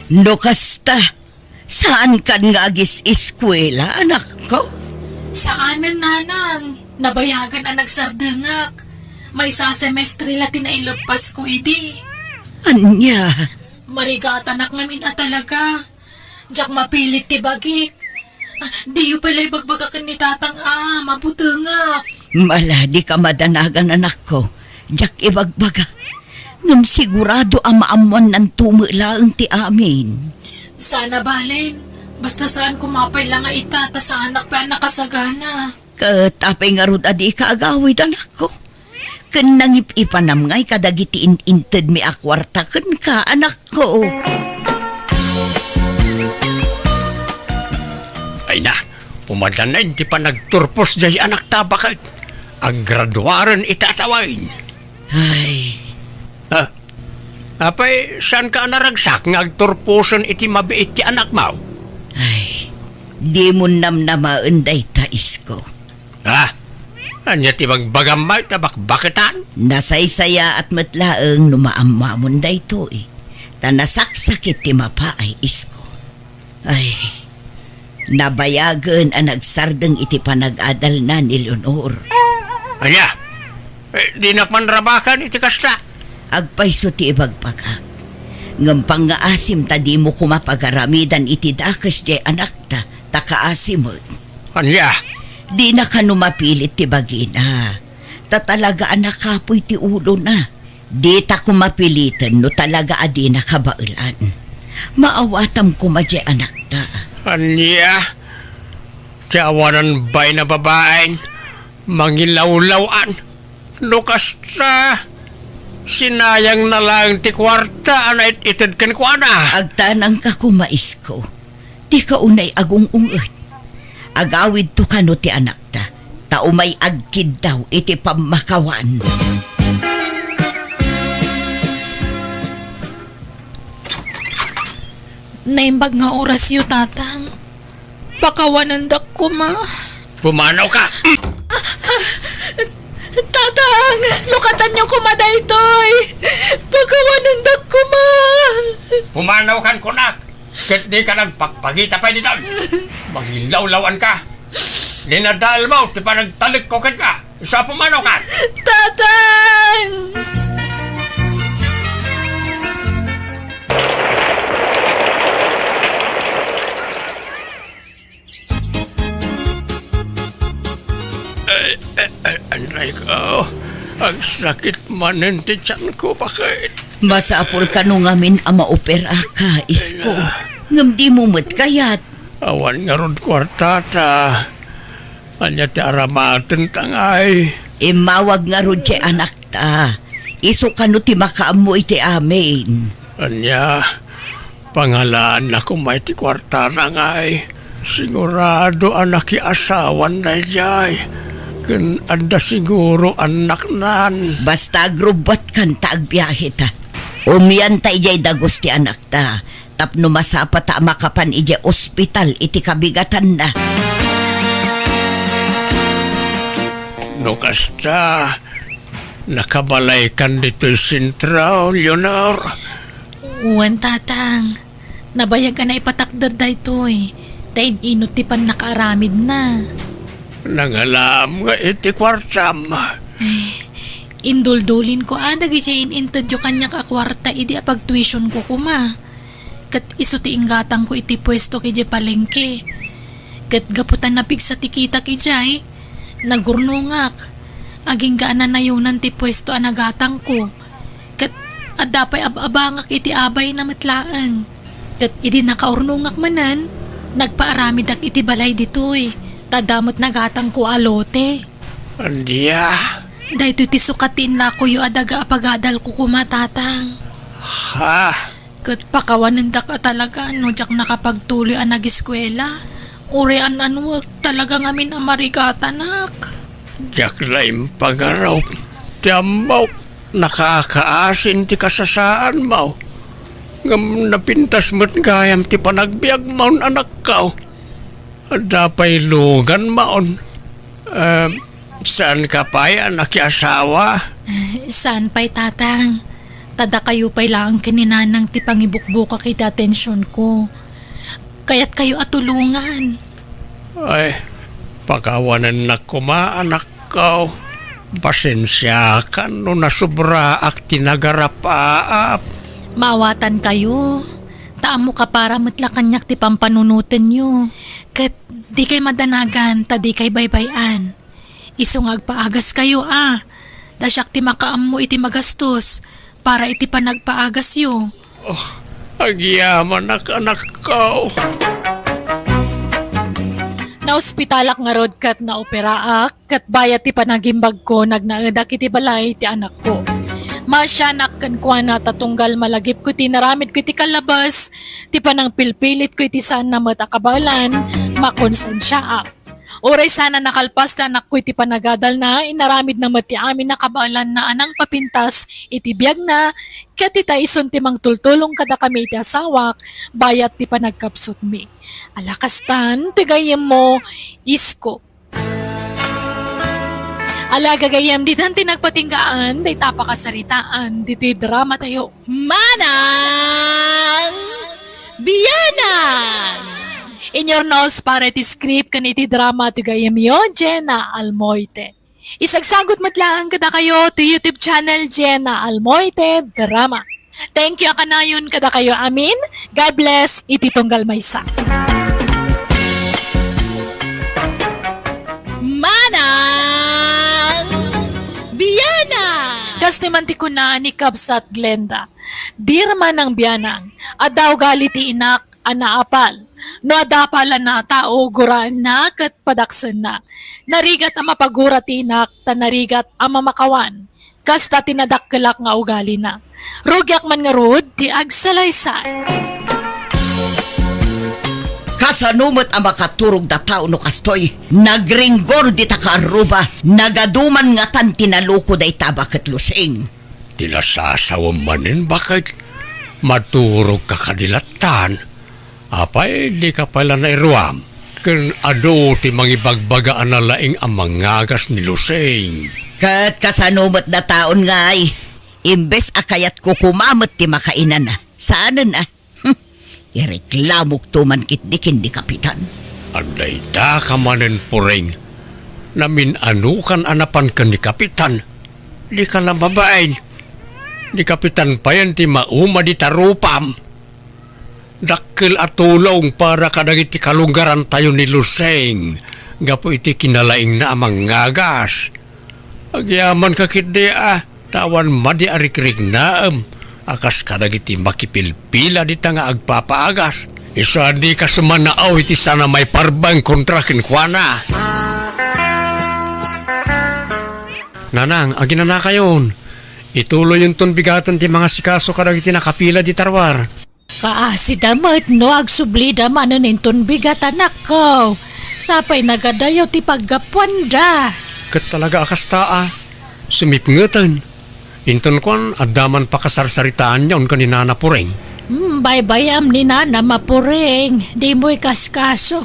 No kasta, saankan nga agis-eskuela, anakko? Saanen, nanang. Nabayagen a nagsardengak. Maysa a semestre la ti naileppasko idi. Ania? Marigatanak ngamin a talaga. Diak mapilit ti bagik. Ah, diyo pay la ibagbaga ken ni tatang a mabutengak. Mala, dika madanagan, anakko. Diak ibagbaga. Ngem sigurado a maammuannanto met laeng ti amin. Sana balen. Basta saan ko mapay la nga ita, ta saanak pay a nakasagana. Ket apay ngarud a dika agawid, anakko? Ken nangip-ipanam ngay kadagiti in-intedmi a kuarta kenka, anakko. Ay na, umadana iti panagturpos jay anakta baket. Aggraduaren iti atawen. Ay. Ah, apay, saanka a naragsak nga agturposen iti mabiit ti anakmo? Ay, dimon namnamaen dayta, isko. Ah, ania ti bagbagam, may ta bakbaketan? Nasaysayaat met laeng no maammuamon daytoy, ta nasaksakit ti mapaay, isko. Ay, nabayagen a nagsardeng iti panag-adalna ni Leonor. Ania? Eh, dinak man rabakan iti kasta. Agpayso ti ibagbagak. Ngem pangngaasim ta dimo koma pagaramidan iti dakes jay anakta, ta kaasi met. Ania? Dina kano mapilit ti bagina. Ta talaga a nakapuy ti ulona. Dita koma piliten no talaga a dina kabaelan. Maawatam koma jay anakta. Ania? Ti awanan bain a babaen, mangilawlaw-an. No kasta, sinayangna laeng ti kuarta a nait-ited kenkuana. Agtanangka koma, isko. Dika unay agung-unget. Agawidto kano ti anakta, ta umay agkiddaw iti pammakawan. Naimbag nga orasyo, Tatang. Pakawanendak koma. Pumanawka! Tatang, lukatanyo koma daytoy. Pakawanendak koma. Pumanawkan kunak. Ket dika nagpagpagita pay ditoy. Mangilawlaw-anka. Dinadaelmo ti panagtalekko kenka. Isu a pumanawkan. Tatang! Ay, ay, ay, anray ko. Agsakit manen ti tiyanko, baket. Masapul kano ngamin a maoperaka, isko. Ay, ah. Ngem dimo met kayat. Awan ngarud kuartata. Ania ti aramatenta ngay? Immawag ngarud ti anakta. Isu kano ti makaammo iti amin. Ania? Pangalaanna koma iti kuartana ngay. Sigurado a nakiasawan daydiay. Ken adda siguro annaknan. Basta agrubbuatkan ta agbiaheta. Umianta idiay dagus ti anakta. Tapno masapata a makapan idiay ospital iti kabigatanna. No kasta, nakabalaykan ditoy sentro, Leonor? Wen, Tatang. Nabayag a naipatakder daytoy, ta in-inut ti pannakaaramidna. Nangalaam nga iti kuartam. Ay, induldulinko a dagidiay in-intedyo kaniak a kuarta idi a pagtuitionko koma. Ket isu ti inggatangko iti puesto idiay palengke. Ket gapu ta napigsa ti kitak idiay, nagurnongak. Agingga a nanayonan ti puesto a nagatangko. Ket adda pay ab-abangak iti abayna met laeng. Ket idi nakaurnongak manen, nagpaaramidak iti balay ditoy, ta adda met nagatangko a lote. Ania? Daytoy ti sukat ti inlakoyo a daga a pagadalko koma, Tatang. Ha? Ket pakawanendak a talaga no diak nakapagtuloy a nagiskuela. Uray an-anuek talaga ngamin a marigatanak. Diak la impagarup ti ammok. Nakakaasin ti kasasaanmo, ngem napintas met gayam ti panagbiagmon, anakko. Adda pay luganmon. Em, saanka pay a nakiasawa? Saan pay, Tatang. Ta dakayo pay laeng ken ni Nanang ti pangibukbukak iti atensionko. Kayatkayo a tulongan. Ay, pakawanennak koma, anakko. Pasensiakan no nasobraak ti nagarapaap. Maawatankayo. Ta ammo kapara met la kaniak ti pampanunotenyo. Ket dikay madanagan ta dikay baybay-an. Isu nga agpaagaskayo a. Ta siak ti makaammo iti magastos para iti panagpaagasyo. Oh, agyamanak, anakko. Naospitalak ngarud ket naoperaak, ket bayat ti panagimbagko, nagnaedak iti balay ti anakko. Maasianak kenkuana ta tunggal malagipko iti inaramidko iti kalabas, ti panangpilpilitko iti saanna met a kabaelan, makonsensiaak. Uray saan a nakalpas ti anakko iti panagadalna, inaramidna met ti amin a kabaelanna a nangpapintas iti biagna, ket ita isun ti mangtultulong kadakami iti asawak, bayat ti panagkapsutmi. Ala kastan, ti gayyemmo, isko. Ala gagayyem, ditan ti nagpatinggaan, dayta pakasaritaan, ditoy drama tayo. Manang Bianang! In your nose para iti script ken iti drama ti gayyemyo, Jenna Almoite. Isagsagut met laeng kadakayo ti YouTube channel Jenna Almoite Drama. Thank you a kanayon kadakayo amin. God bless iti tunggal maysa. Manang Biana! Kas ti man ti kuna ni Kabsat Glenda, "Dear Manang Bianang, adda ugali ti inak a naapal. No adda apalanna a tao, guraenna ket padaksenna. Narigat a mapagura ti inak, ta narigat a mamakawan. Kasta ti nadakkelak nga ugalina. Rugiak man ngarud ti agsalaysay." Kasano met a makaturog da tao no kastoy? Nagringgor dita kaarruba, nagadu man ngatan ti naloko dayta a baket Lusing. Ti nasasawem manen, baket, maturogka kadi lattan. Apay, dika pay la nairuam? Ken adu ti mangibagbaga a nalaing a mangagas ni Lusing. Ket kasano met dataon ngay? Imbes a kayatko koma met ti makainana. Saanen a? Hmm. Ireklamokto man ketdi ken ni Kapitan. Adda ita ka manen, Puring. Namin-anokan a napan ken ni Kapitan. Dika la mabain. Ni Kapitan payen ti mauma dita rupam. Dakkel a tulong para kadagiti kalunggarantayo ni Lusing gapu iti kinalaingna a mangagas. Agyamanka ketdi a, ta awan madi a rikriknaem a kas kadagiti makipilpila dita nga agpapaagas. Isu a dika sumanao iti saan a maiparbeng kontra kenkuana. Nanang, aginanakayon. Ituloyonton bigaten ti mangasikaso kadagiti nakapila dita ruar. Kaasida met no agsublida manen inton bigat, anakko. Sapay nagadayo ti paggapuanda. Ket talaga a kasta a, sumipngeten. Inton kuan, adda man pakasarsaritaanyon ken ni Nana Puring. Hmm, baybay-am ni Nana Mapuring, dimo ikaskaso.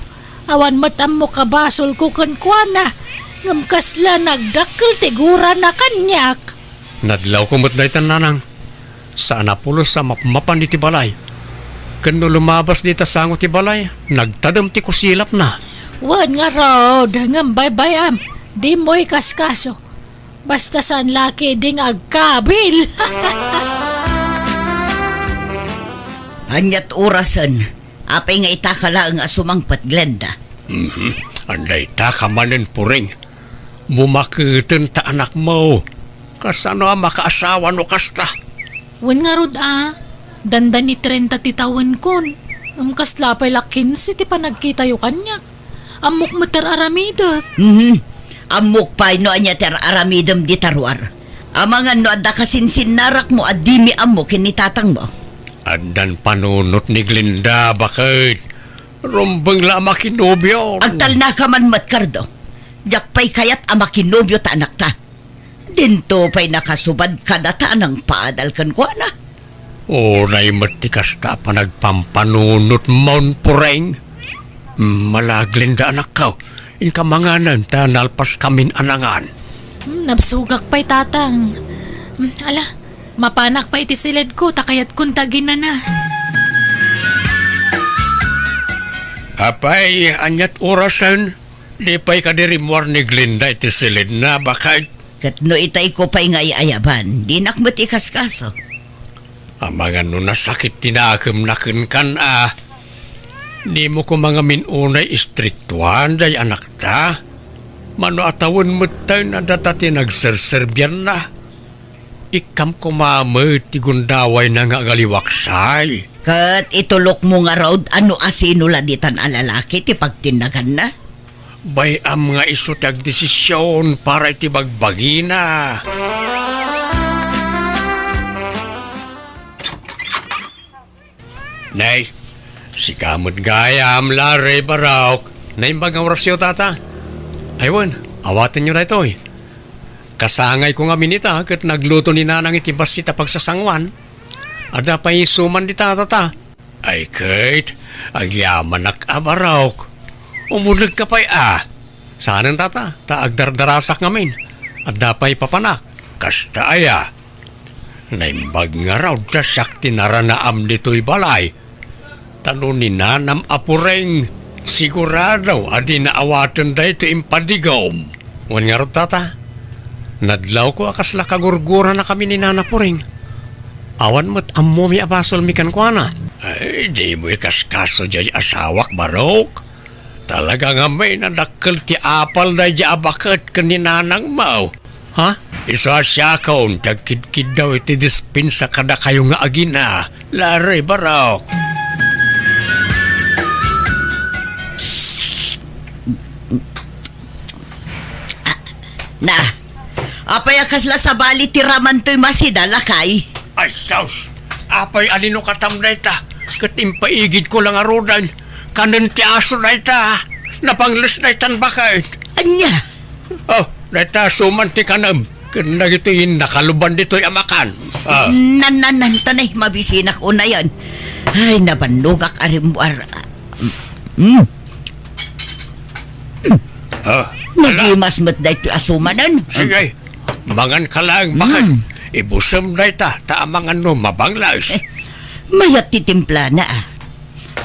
Awan met ammok a basolko kenkuana, ngem kasla nagdakkel ti gurana kaniak. Nadlawko met daytan, Nanang. Saan a pulos a mapmapan iti balay. Ken no lumabas dita sango ti balay, nagtadem ti kusilapna. Wen ngarud, ngem baybay-am, dimo ikaskaso. Basta saan la ketdi nga agkabil. Ania't orasen? Apay nga ita ka laeng a sumangpet, Glenda? Mhm. Adda ita ka manen, Puring. Bumaketen ta anakmo. Kasano a makaasawa no kasta? Wen ngarud a, dandani trenta ti tawenkon. Ngem kasla pay la kinse ti panagkitayo kaniak. Ammok met ti ar-aramidek. Mhm. Ammok pay no ania ti ar-aramidem dita ruar. Amangan no adda kasinsinnarakmo a dimi ammo ken ni tatangmo. Addan panunot ni Glenda, baket. Rumbeng la a makinobio. Agtalnaka man met, Cardo. Diak pay kayat a makinobio ta anakta. Dinto pay nakasubad kadata a nangpaadal kenkuana. Uray met ti kasta a panagpampanunotmon, Pureng. Mala, Glenda, anakko, inka manganen ta nalpaskamin a nangan. Hmm, nabsogak pay, Tatang. Hmm, ala, mapanak pay iti siledko ta kayatkon ta aginana. Apay, ania't orasen? Di pay kadi rimmuar ni Glenda iti siledna, baket? Ket no itayko pay nga ay-ayaban, dinak met ikaskaso. Amangan no nasakit ti nakemna kenkan a. Dimo koma ngamin unay istriktuan day anakta. Mano a tawen metten a data ti nagserserbianna. Ikkam koma met ti gundawayna nga agaliwaksay. Ket itulokmo ngarud a no asino la ditan a lalaki ti pagtinnaganna? Bay-am nga isu ti agdesision para iti bagbagina. Nay, sika met gayam, Larry Barok. Naimbag nga orasyo, Tata. Ay wen, awatenyo daytoy. Kasangayko ngamin ita ket nagluto ni Nanang iti bassit a pagsasanguan. Adda pay isuman dita, Tata. Ay ket, agyamanak a Barok. Umulekka pay a. Saanen, Tata, ta agdardarasak ngamin. Adda pay papanak. Kasta aya. Naimbag ngarud ta siak ti naranaam ditoy balay. Ta no ni Nanam a Pureng, sigurado a dina awaten daytoy impadigom. Wen ngarud, Tata, nadlawko a kasla kagurguranakami ni Nana Pureng. Awan met ammomi a basolmi kenkuana. Ay, dimo ikaskaso diay asawak, Barok. Talaga ngamin a dakkel ti apal daydiay a baket ken ni Nanangmo. Ha? Isu a siakon ti agkidkiddaw iti dispensa kadakayo nga agina, Larry Barok. Na, apay a kasla sabali ti raman toy masida, lakay? Ay, sus! Apay a linukatam dayta? Ket impaigidko la ngaruden. Kanen ti aso dayta. Napangles daytan baket. Ania? Oh, dayta asuman ti kanem. Ken dagitoy nakaluban ditoy a makan. Ah. Nan, nan, nan, tanay, mabisinak unayen. Ay, nabannogak a rimmuar. Mm. Ah, ala. Nagimas met daytoy asumanen. Sige. Mangan ka laeng, baket. Mm. Ibusem dayta, ta amangan no mabanglaes. Eh, mayat ti timplana, a.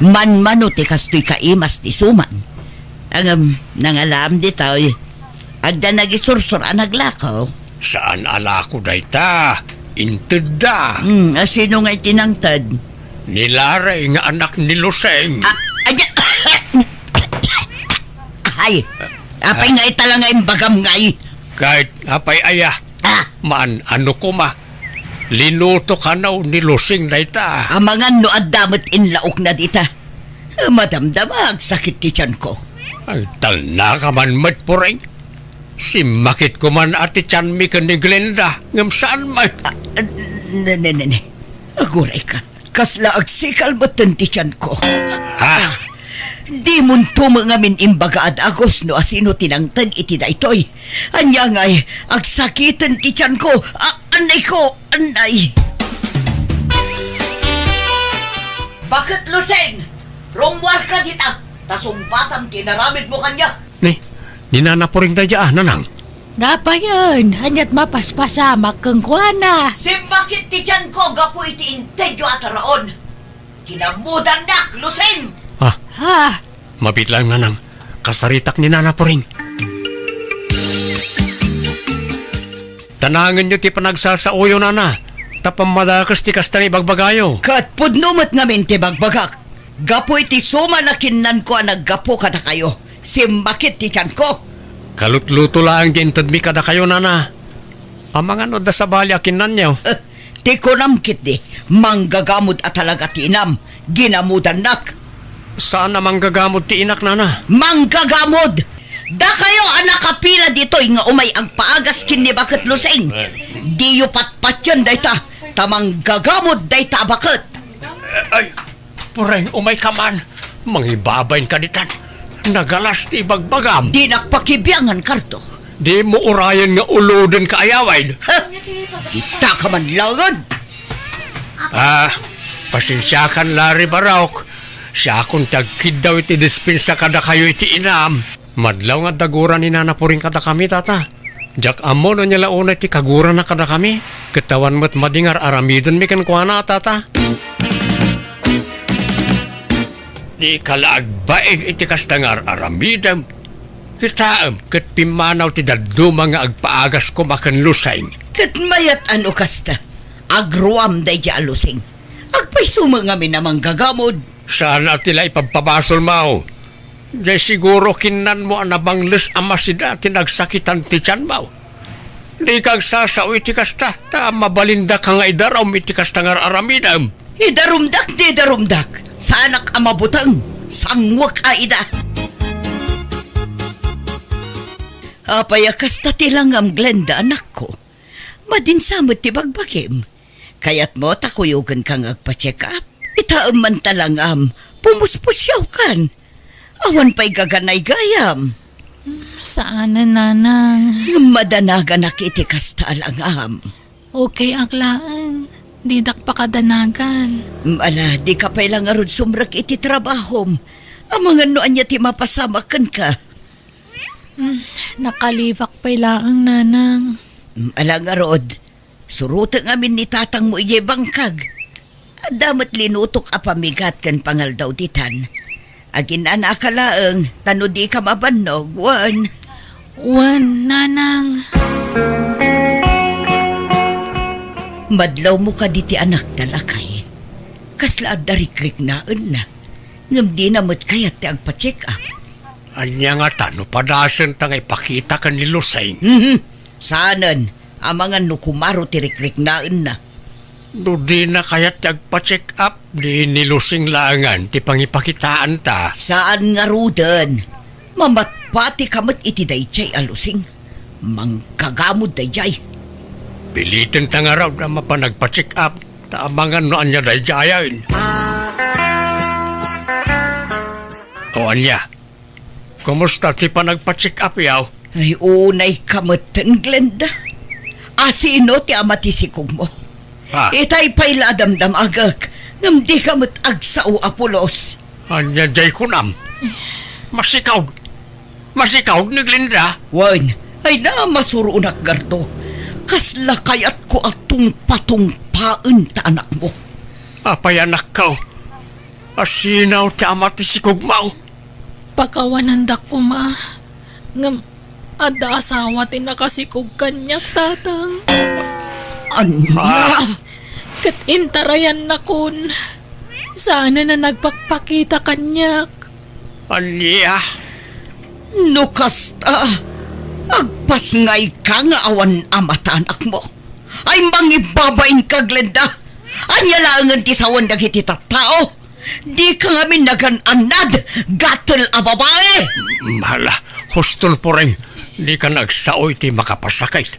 Manmano ti kastoy kaimas ti suman. Ngem, nangalaam ditoy. Adda nagisursor a naglako. Saan a lako dayta? Intedda. Hmm, asino ngay ti nangted? Ni Larry nga anak ni Luseng. Ah, aya-, ay, apay nga ita la nga imbagam ngay? Ket apay aya? Ah. Maan, ano koma? Linuto kano ni Lusing dayta. Amangan no adda met inlaokna dita. Madamdama, agsakit ti tianko. Ay, talna ka man met, Pureng. Simmakit ko man a ti tianmi ken ni Glenda, ngem saan met. Ah, ne, ne, ne, ne. Aguray ka. Kasla agsikal metten ti tianko. Ha? Ah, dimonto met ngamin imbagaad a Gus no asino ti nangted iti daytoy. Ania ngay, agsakiten ti tianko. Ah, annay ko, annay. Baket Luseng, rummuarka dita, ta sungbatam ti inaramidmo kaniak. Ni, ni Nana Puring daydiay, a, Nanang. Napayen, ania't mapaspasamak kenkuana? Simmakit ti tianko gapu iti intedyo a taraon. Kinamudannak, Lusing! Ah. Ah. Mabiit laeng, Nanang. Kasaritak ni Nana Puring. Tanangenyo ti panagsasaoyo, Nana. Ta pammadakes ti kasta nga ibagbagayo. Ket pudno met ngamin ti bagbagak. Gapu iti suman a kinnanko a naggapu kadakayo, simmakit ti tianko. Kalutluto laeng ti intedmi kadakayo, Nana. Amangan no adda sabali a kinnanyo. Eh, ti kunam ketdi, manggagamod a talaga ti inam, ginamudannak. Saan a manggagamod ti inak, Nana? Manggagamod! Dakayo a nakapila ditoy nga umay agpaagas ken ni Baket Lusing. Diyo patpatien dayta, ta manggagamod dayta a baket. Ay, Pureng, umay ka man. Mangibabain ka ditan. Nagalas ti ibagbagam. Dinak pakibiangan, Kardo. Dimo urayen nga uloden ka, ayaway. Ha? Dita ka man laengen. Ah, pasensiakan, Larry Barok. Siakon ti agkiddaw iti dispensa kadakayo iti inam. Madlaw nga adda gura ni Nana Puring kadakami, Tata. Diak ammo no ania la unay ti kagurana kadakami. Ket awan met madi nga ar-aramidenmi kenkuana, Tata. Dika la agbain iti kasta nga ar-aramidem. Kitaem ket pimmanaw ti dadduma nga agpaagas koma ken Lusing. Ket mayat a no kasta, agruam daydiay a Lusing. Agpayso met ngamin a manggagamod. Saan a ti la ipabpabasol, Maw. Diay siguro kinnanmo a nabangles a masida ti nagsakitan ti tianmo. Dika agsasao iti kasta, ta mabalindaka nga idarum iti kasta nga ar-aramidem. Idarumdak ti idarumdak. Saanak a mabuteng. Sangwek a ida. Apay a kasta ti langam, Glenda, anakko? Madinsa met ti bagbagim. Kayatmo ta kuyogenka nga agpa-check up? Itaem man ta langam, pumuspusiawkan. Awan pay gaganay gayam. Saanen, Nanang. Ngem madanaganak iti kasta a langam. Okay ak laeng. Didak pakadanagan. Ala, dika pay la ngarud sumrek iti trabahom. Amangan no ania ti mapasamak kenka. Hmm, nakalibak pay laeng, Nanang. Hmm, ala ngarud, surotek ngamin ni tatangmo idiay bangkag. Adda met linutok a pamigat ken pangaldaw ditan. Aginanaka laeng, ta no dika mabannog, wen. Wen, Nanang. Madlawmo kaditi anakta, lakay. Kasla adda rikriknaenna. Ngem dina met kayat ti agpa-check up. Ania ngata no padasenta nga ipakita ken ni Lusing? Mhm. Saanen, amangan no kumaro ti rikriknaenna. No dina kayat ti agpa-check up, di ni Lusing laengen ti pangipakitaanta. Saan ngaruden. Mamatpatika met iti daydiay a Lusing. Manggagamod daydiay. Pilitenta ngarud a mapan agpa-check up, ta amangan no ania daydiayen. O ania? Kumusta ti panagpa-check up, yaw? Ay, unay ka metten, Glenda. Asino ti ama ti sikogmo? Ah. Itay pay la a damdamagek, ngem dika met agsao a pulos. Ania jay kunam? Masikaog. Masikaog ni Glenda? Wen, ay na, masuronak gardo. Kasla kayatko a tungpatungpaen ta anakmo. Apay, anakko? Asino ti ama ti sikogmo? Pakawanandak koma. Ngem adda asawa ti nakasikog kaniak, Tatang. Ania? Ah. Ket intarayannakon. Saanen a nagpakpakita kaniak. Ania? No kasta, agpasngayka nga awan ama ti anakmo. Ay, mangibabainka, Glenda! Ania laengen ti sawen dagiti tattao? Dika ngamin nagan-annad, gatel a babai! Hala, huston, Puring, dika agsao iti makapasakit.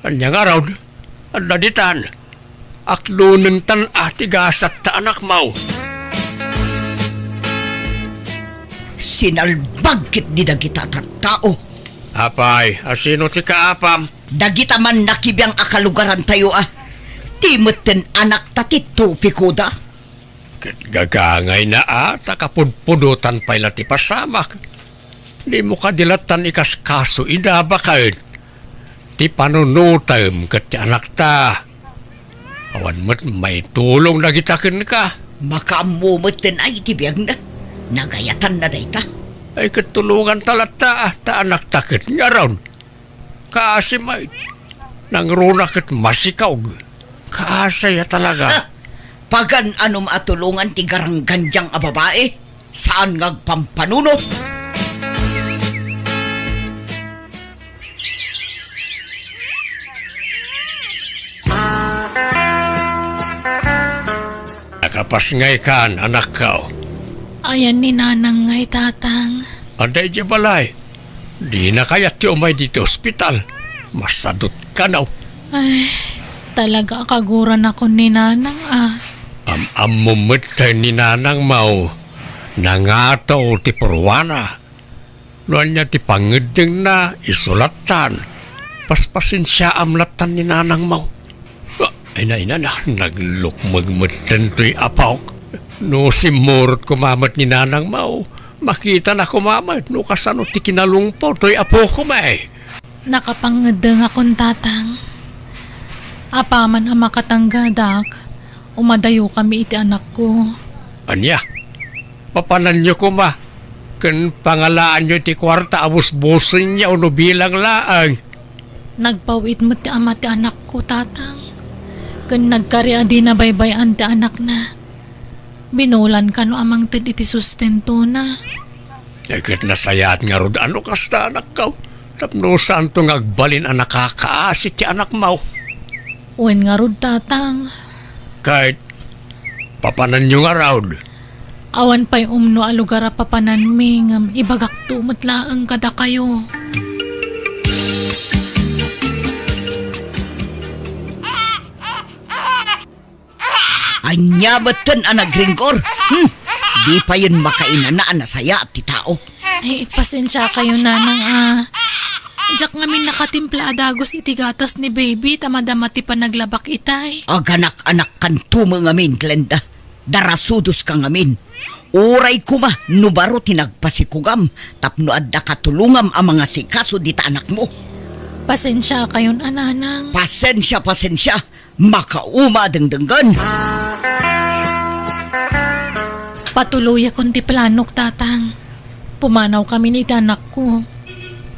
Ania ngarud? Adda ditan. Aklonentan a ti gasat ta anakmo. Sinalbag ketdi dagita tattao. Apay, asino ti kaapam? Dagita man nakibiang a kalugarantayo a. Ti metten anakta ti tupikoda. Ket gagangayna a, ta kapudpudotan pay la ti pasamak. Dimo kadi lattan ikaskaso ida baket ti panunotem ket ti anakta. Awan met maitulong dagita kenka. Makaammo metten ay ti biagna. Nagayatanna dayta. Ay ket tulonganta latta, ta anakta ket ngarud. Kaasi met. Nangruna ket masikaog. Kaasi a talaga. Ah, pagan-anom a tulongan ti garanggandiang a babai. Saan nga agpampanunot. Nakapasngaykan, anakko. Ayan ni Nanang ngay, Tatang. Adda idiay balay. Dina kayat ti umay ditoy ospital. Masadut kano. Ay, talaga a kaguranakon ni Nanang a. Am-ammo met ni Nanangmo. Nangato ti purwana. No ania ti pangeddengna, isu lattan. Paspasensiaam lattan ni nanangmo. Ah, ina, ina na, naglukmeg metten toy apok. No simmurot koma met ni nanangmo, makitana koma met no kasano ti kinalungpo toy apokoma. Nakapangeddengakon, tatang. Apaman a makatanggadak, umadayokami iti anakko. Ania? Papananyo koma, ken pangalaanyo ti kuarta a busbusenyo no bilang laeng. Nagpaw-it met ti ama ti anakko, tatang. Ken nagkari a dina baybay-an ti anakna. Binulan kano a mangted iti sustentona. Eh, ket nasayaat ngarud a no kasta, anakko. Tapno saanto nga agbalin a nakakaasi ti anakmo. Wen ngarud, tatang. Ket papananyo ngarud? Awan pay umno a lugar a papananmi ngem ibagakto met laeng kadakayo. Ania metten a nagringgor? Hmm? Di payen makainana a nasayaat ti tao. Ay, pasensiakayo, nanang, a. Diak ngamin nakatimpla a dagus iti gatas ni baby ta madama ti panaglabak itay. Aganak-anakkanto met ngamin, Glenda. Darasudoska ngamin. Uray koma no baro ti nagpasikugam tapno adda katulongam a mangasikaso dita anakmo. Pasensiakayon a, nanang. Pasensia, pasensia. Makauma a dengdenggen. Patuloyakon ti planok, tatang. Pumanawkamin iti anakko.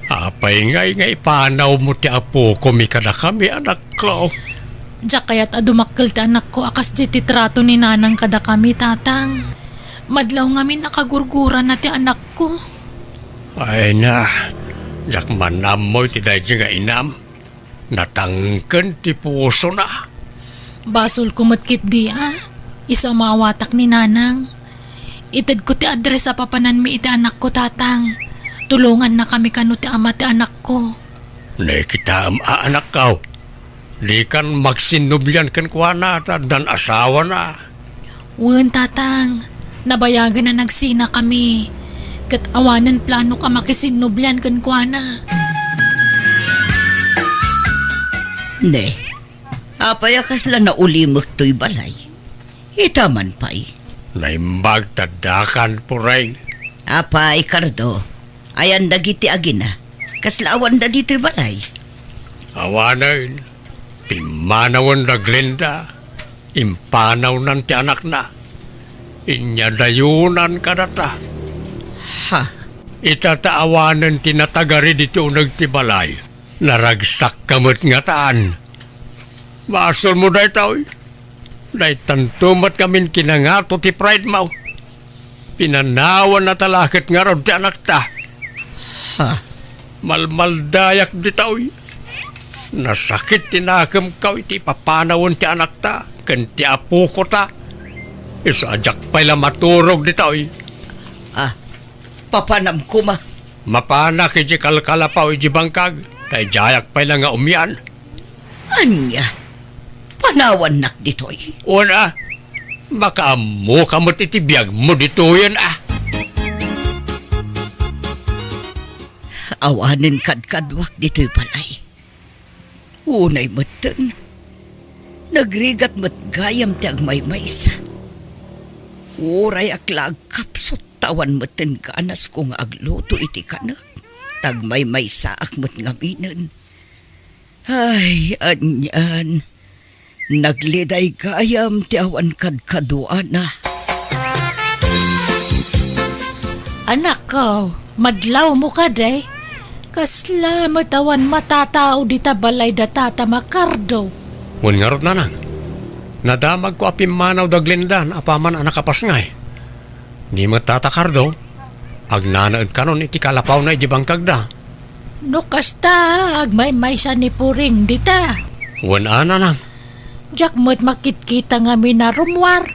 Apay ngay nga ipanawmo ti apokomi kadakami, anakko? Diak kayat a dumakkel ti anakko a kasdi ti trato ni nanang kadakami, tatang. Madlaw ngamin a kagurgurana ti anakko. Ay na, diak man ammo iti daydi nga inam. Natangken ti pusona. Basolko met ketdi a, isu a maawatak ni nanang. Itedko ti address a papananmi iti anakko, tatang. Tulongannakami kano ti ama ti anakko. Nakitaem a, anakko. Dikan magsinnublian kenkuana ta addan asawana. Wen, tatang, nabayagen a nagsinakami, ket awanen planok a makisinnublian kenkuana. Ne, apay a kasla naulimek toy balay? Ita man pay. Naimbag ta addakan, Puring. Apay, Cardo, ayan dagiti agina? Kasla awanda ditoy balay? Awanen, pimmanawen da Glenda, impanawnan ti anakna. Inyadayonan kadata. Ha? Ita ta awanen ti natagari ditoy uneg ti balay. Naragsakka met ngataan. Basolmo daytoy. Daytanto met ngamin kinangato ti pride mo. Pinanawanna ta la ket ngarud ti anakta. Ha? Malmaldayak ditoy. Nasakit ti nakemko iti papanawen ti anakta ken ti apokota. Isu a diak pay la maturog ditoy. Ah, papanam koma. Mapanak iti kalkalapaw iti bangkag, ta idiayak pay la nga umian. Ania? Panawannak ditoy? Una, makaammoka met iti biagmo ditoyen, a. Awanen kadkaduak ditoy balay. Unay metten, nagrigat met gayam ti agmaymaysa. Uray ak la agkapsut, ta awan metten ganasko nga agluto iti kanek. Ta agmaymaysaak met ngaminen. Ay, anian. Nagliday gayam ti awan kadkaduana. Anakko, madlawmo kadi? Kasla met awan matatao dita balay da Tata Makardo. Wen ngarud, nanang. Nadamagko a pimmanaw da Glenda apaman a nakapasngay. Ni met Tata Cardo, agnanaed kanon iti kalapawna iti bangkagda. No kasta, agmaymaysa ni Puring dita. Wen a, nanang. Diak met makitkita ngamin a rummuar.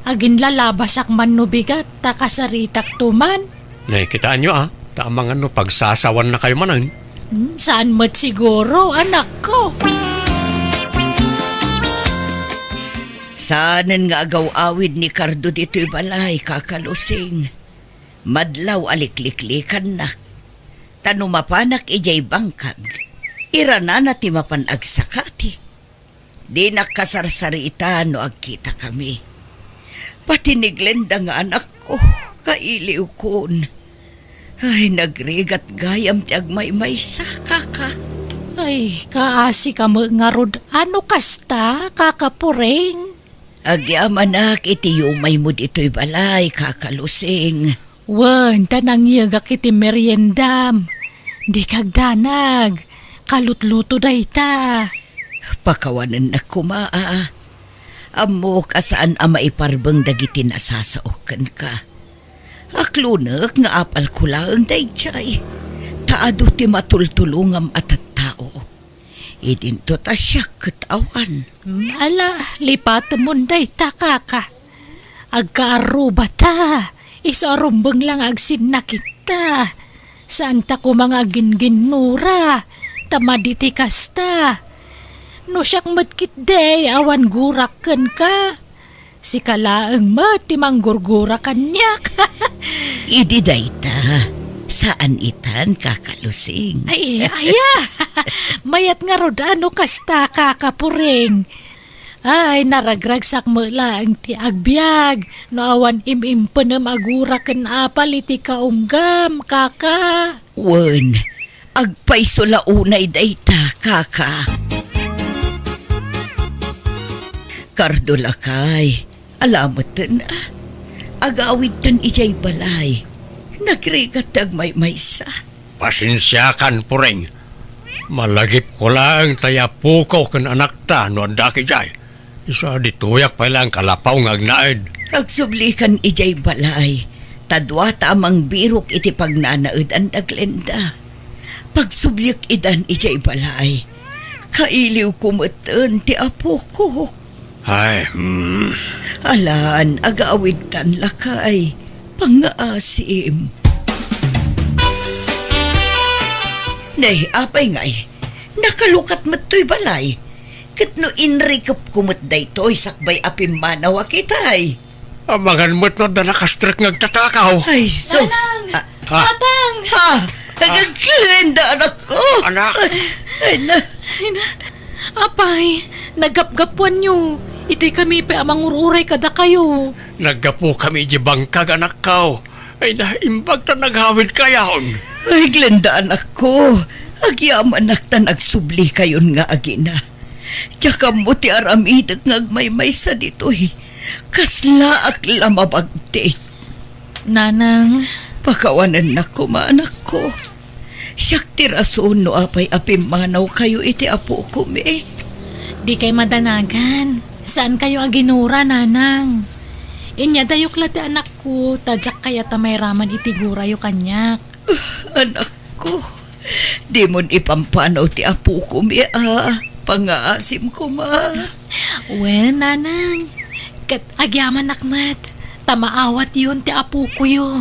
Aginlalabasak man no bigat, ta kasaritakto man. Nakitaanyo a, ta amangan no pagsasawannakayo manen. Hmm, saan met siguro, anakko? Saanen nga agaw-awid ni Cardo ditoy balay, Kaka Lusing. Madlaw a likliklikannak. Ta no mapanak idiay bangkag, iranana ti mapan agsakati. Dinak kasarsarita no agkitakami. Pati ni Glenda nga anakko, kailiwkon. Ay, nagrigat gayam ti agmaymaysa, kaka. Ay, kaasi ka met ngarud. Ano kasta, kaka Puring? Agyamanak iti yumaymo ditoy balay, kaka Lusing. Wen, ta nangyegak iti meriendam. Dika agdanag. Kalutluto dayta. Pakawanennak koma, a. Ammok a saan a maiparbeng dagiti nasasaok kenka. Aklonek nga apalko laeng daydiay, ta adu ti matultulongam a tattao. Idinto ta siak ket awan. Ala, lipatemon dayta, kaka. Agkaarrubata, isu a rumbeng la nga agsinnakitta. Saanta koma nga agingginnura, ta madi ti kasta. No siak met ketdi, awan gurak kenka. Sika laeng met ti manggurgura kaniak. Idi dayta, saan itan, kaka Lusing. Ay, aya! Mayat ngarud a no kasta, kaka Puring. Ay, naragragsak met laeng ti agbiag no awan im-impenem a gura ken apal iti kaunggam, kaka. Wen, agpayso la unay dayta, kaka. Kardo, lakay, ala metten, a. Agawidtan idiay balay. Nagrigat ti agmaymaysa. Pasensiakan, Puring. Malagipko laeng ta ni apoko ken anakta no addaak idiay. Isu a ditoyak pay laeng kalapaw nga agnaed. Agsublikan idiay balay, ta duata a mangbirok iti pagnanaedan da Glenda. Pagsubliek idan idiay balay. Kailiwko metten ti apoko. Ay, hmm. Alan, agawidtan, lakay. Pangngaasim. Ne, apay ngay, nakalukat met toy balay. Ket no inrikepko met daytoy sakbay a pimmanawak itay. Amangan met no adda nakastrek nga agtatakaw. Ay, sus. Nanang! Ah. Ha? Patang! Ha? Agaglen da, anakko. Anak. Ay, ay, na. Ay, na. Apay, naggapgapuanyo. Itay kami pay a mangur-uray kadakayo. Naggapu kami iti bangkag, anakko. Ay, naimbag ta nagawid kayon. Ay, Glenda, anakko. Agyamanak ta nagsubli kayon nga agina. Diak ammo ti aramidek nga agmaymaysa ditoy. Kaslaak la mabagtik. Nanang. Pakawanennak koma, anakko. Siak ti rason no apay a pimmanawkayo iti apokomi. Dikay madanagan. Saankayo a ginura, nanang. Inyadayok la ti anakko, ta diak kayat a mairaman iti gurayo kaniak. Anakko, dimon ipampanaw ti apokomi a pangngaasim koma. Wen, nanang. Ket agyamanak met, ta maawatyon ti apokoyo.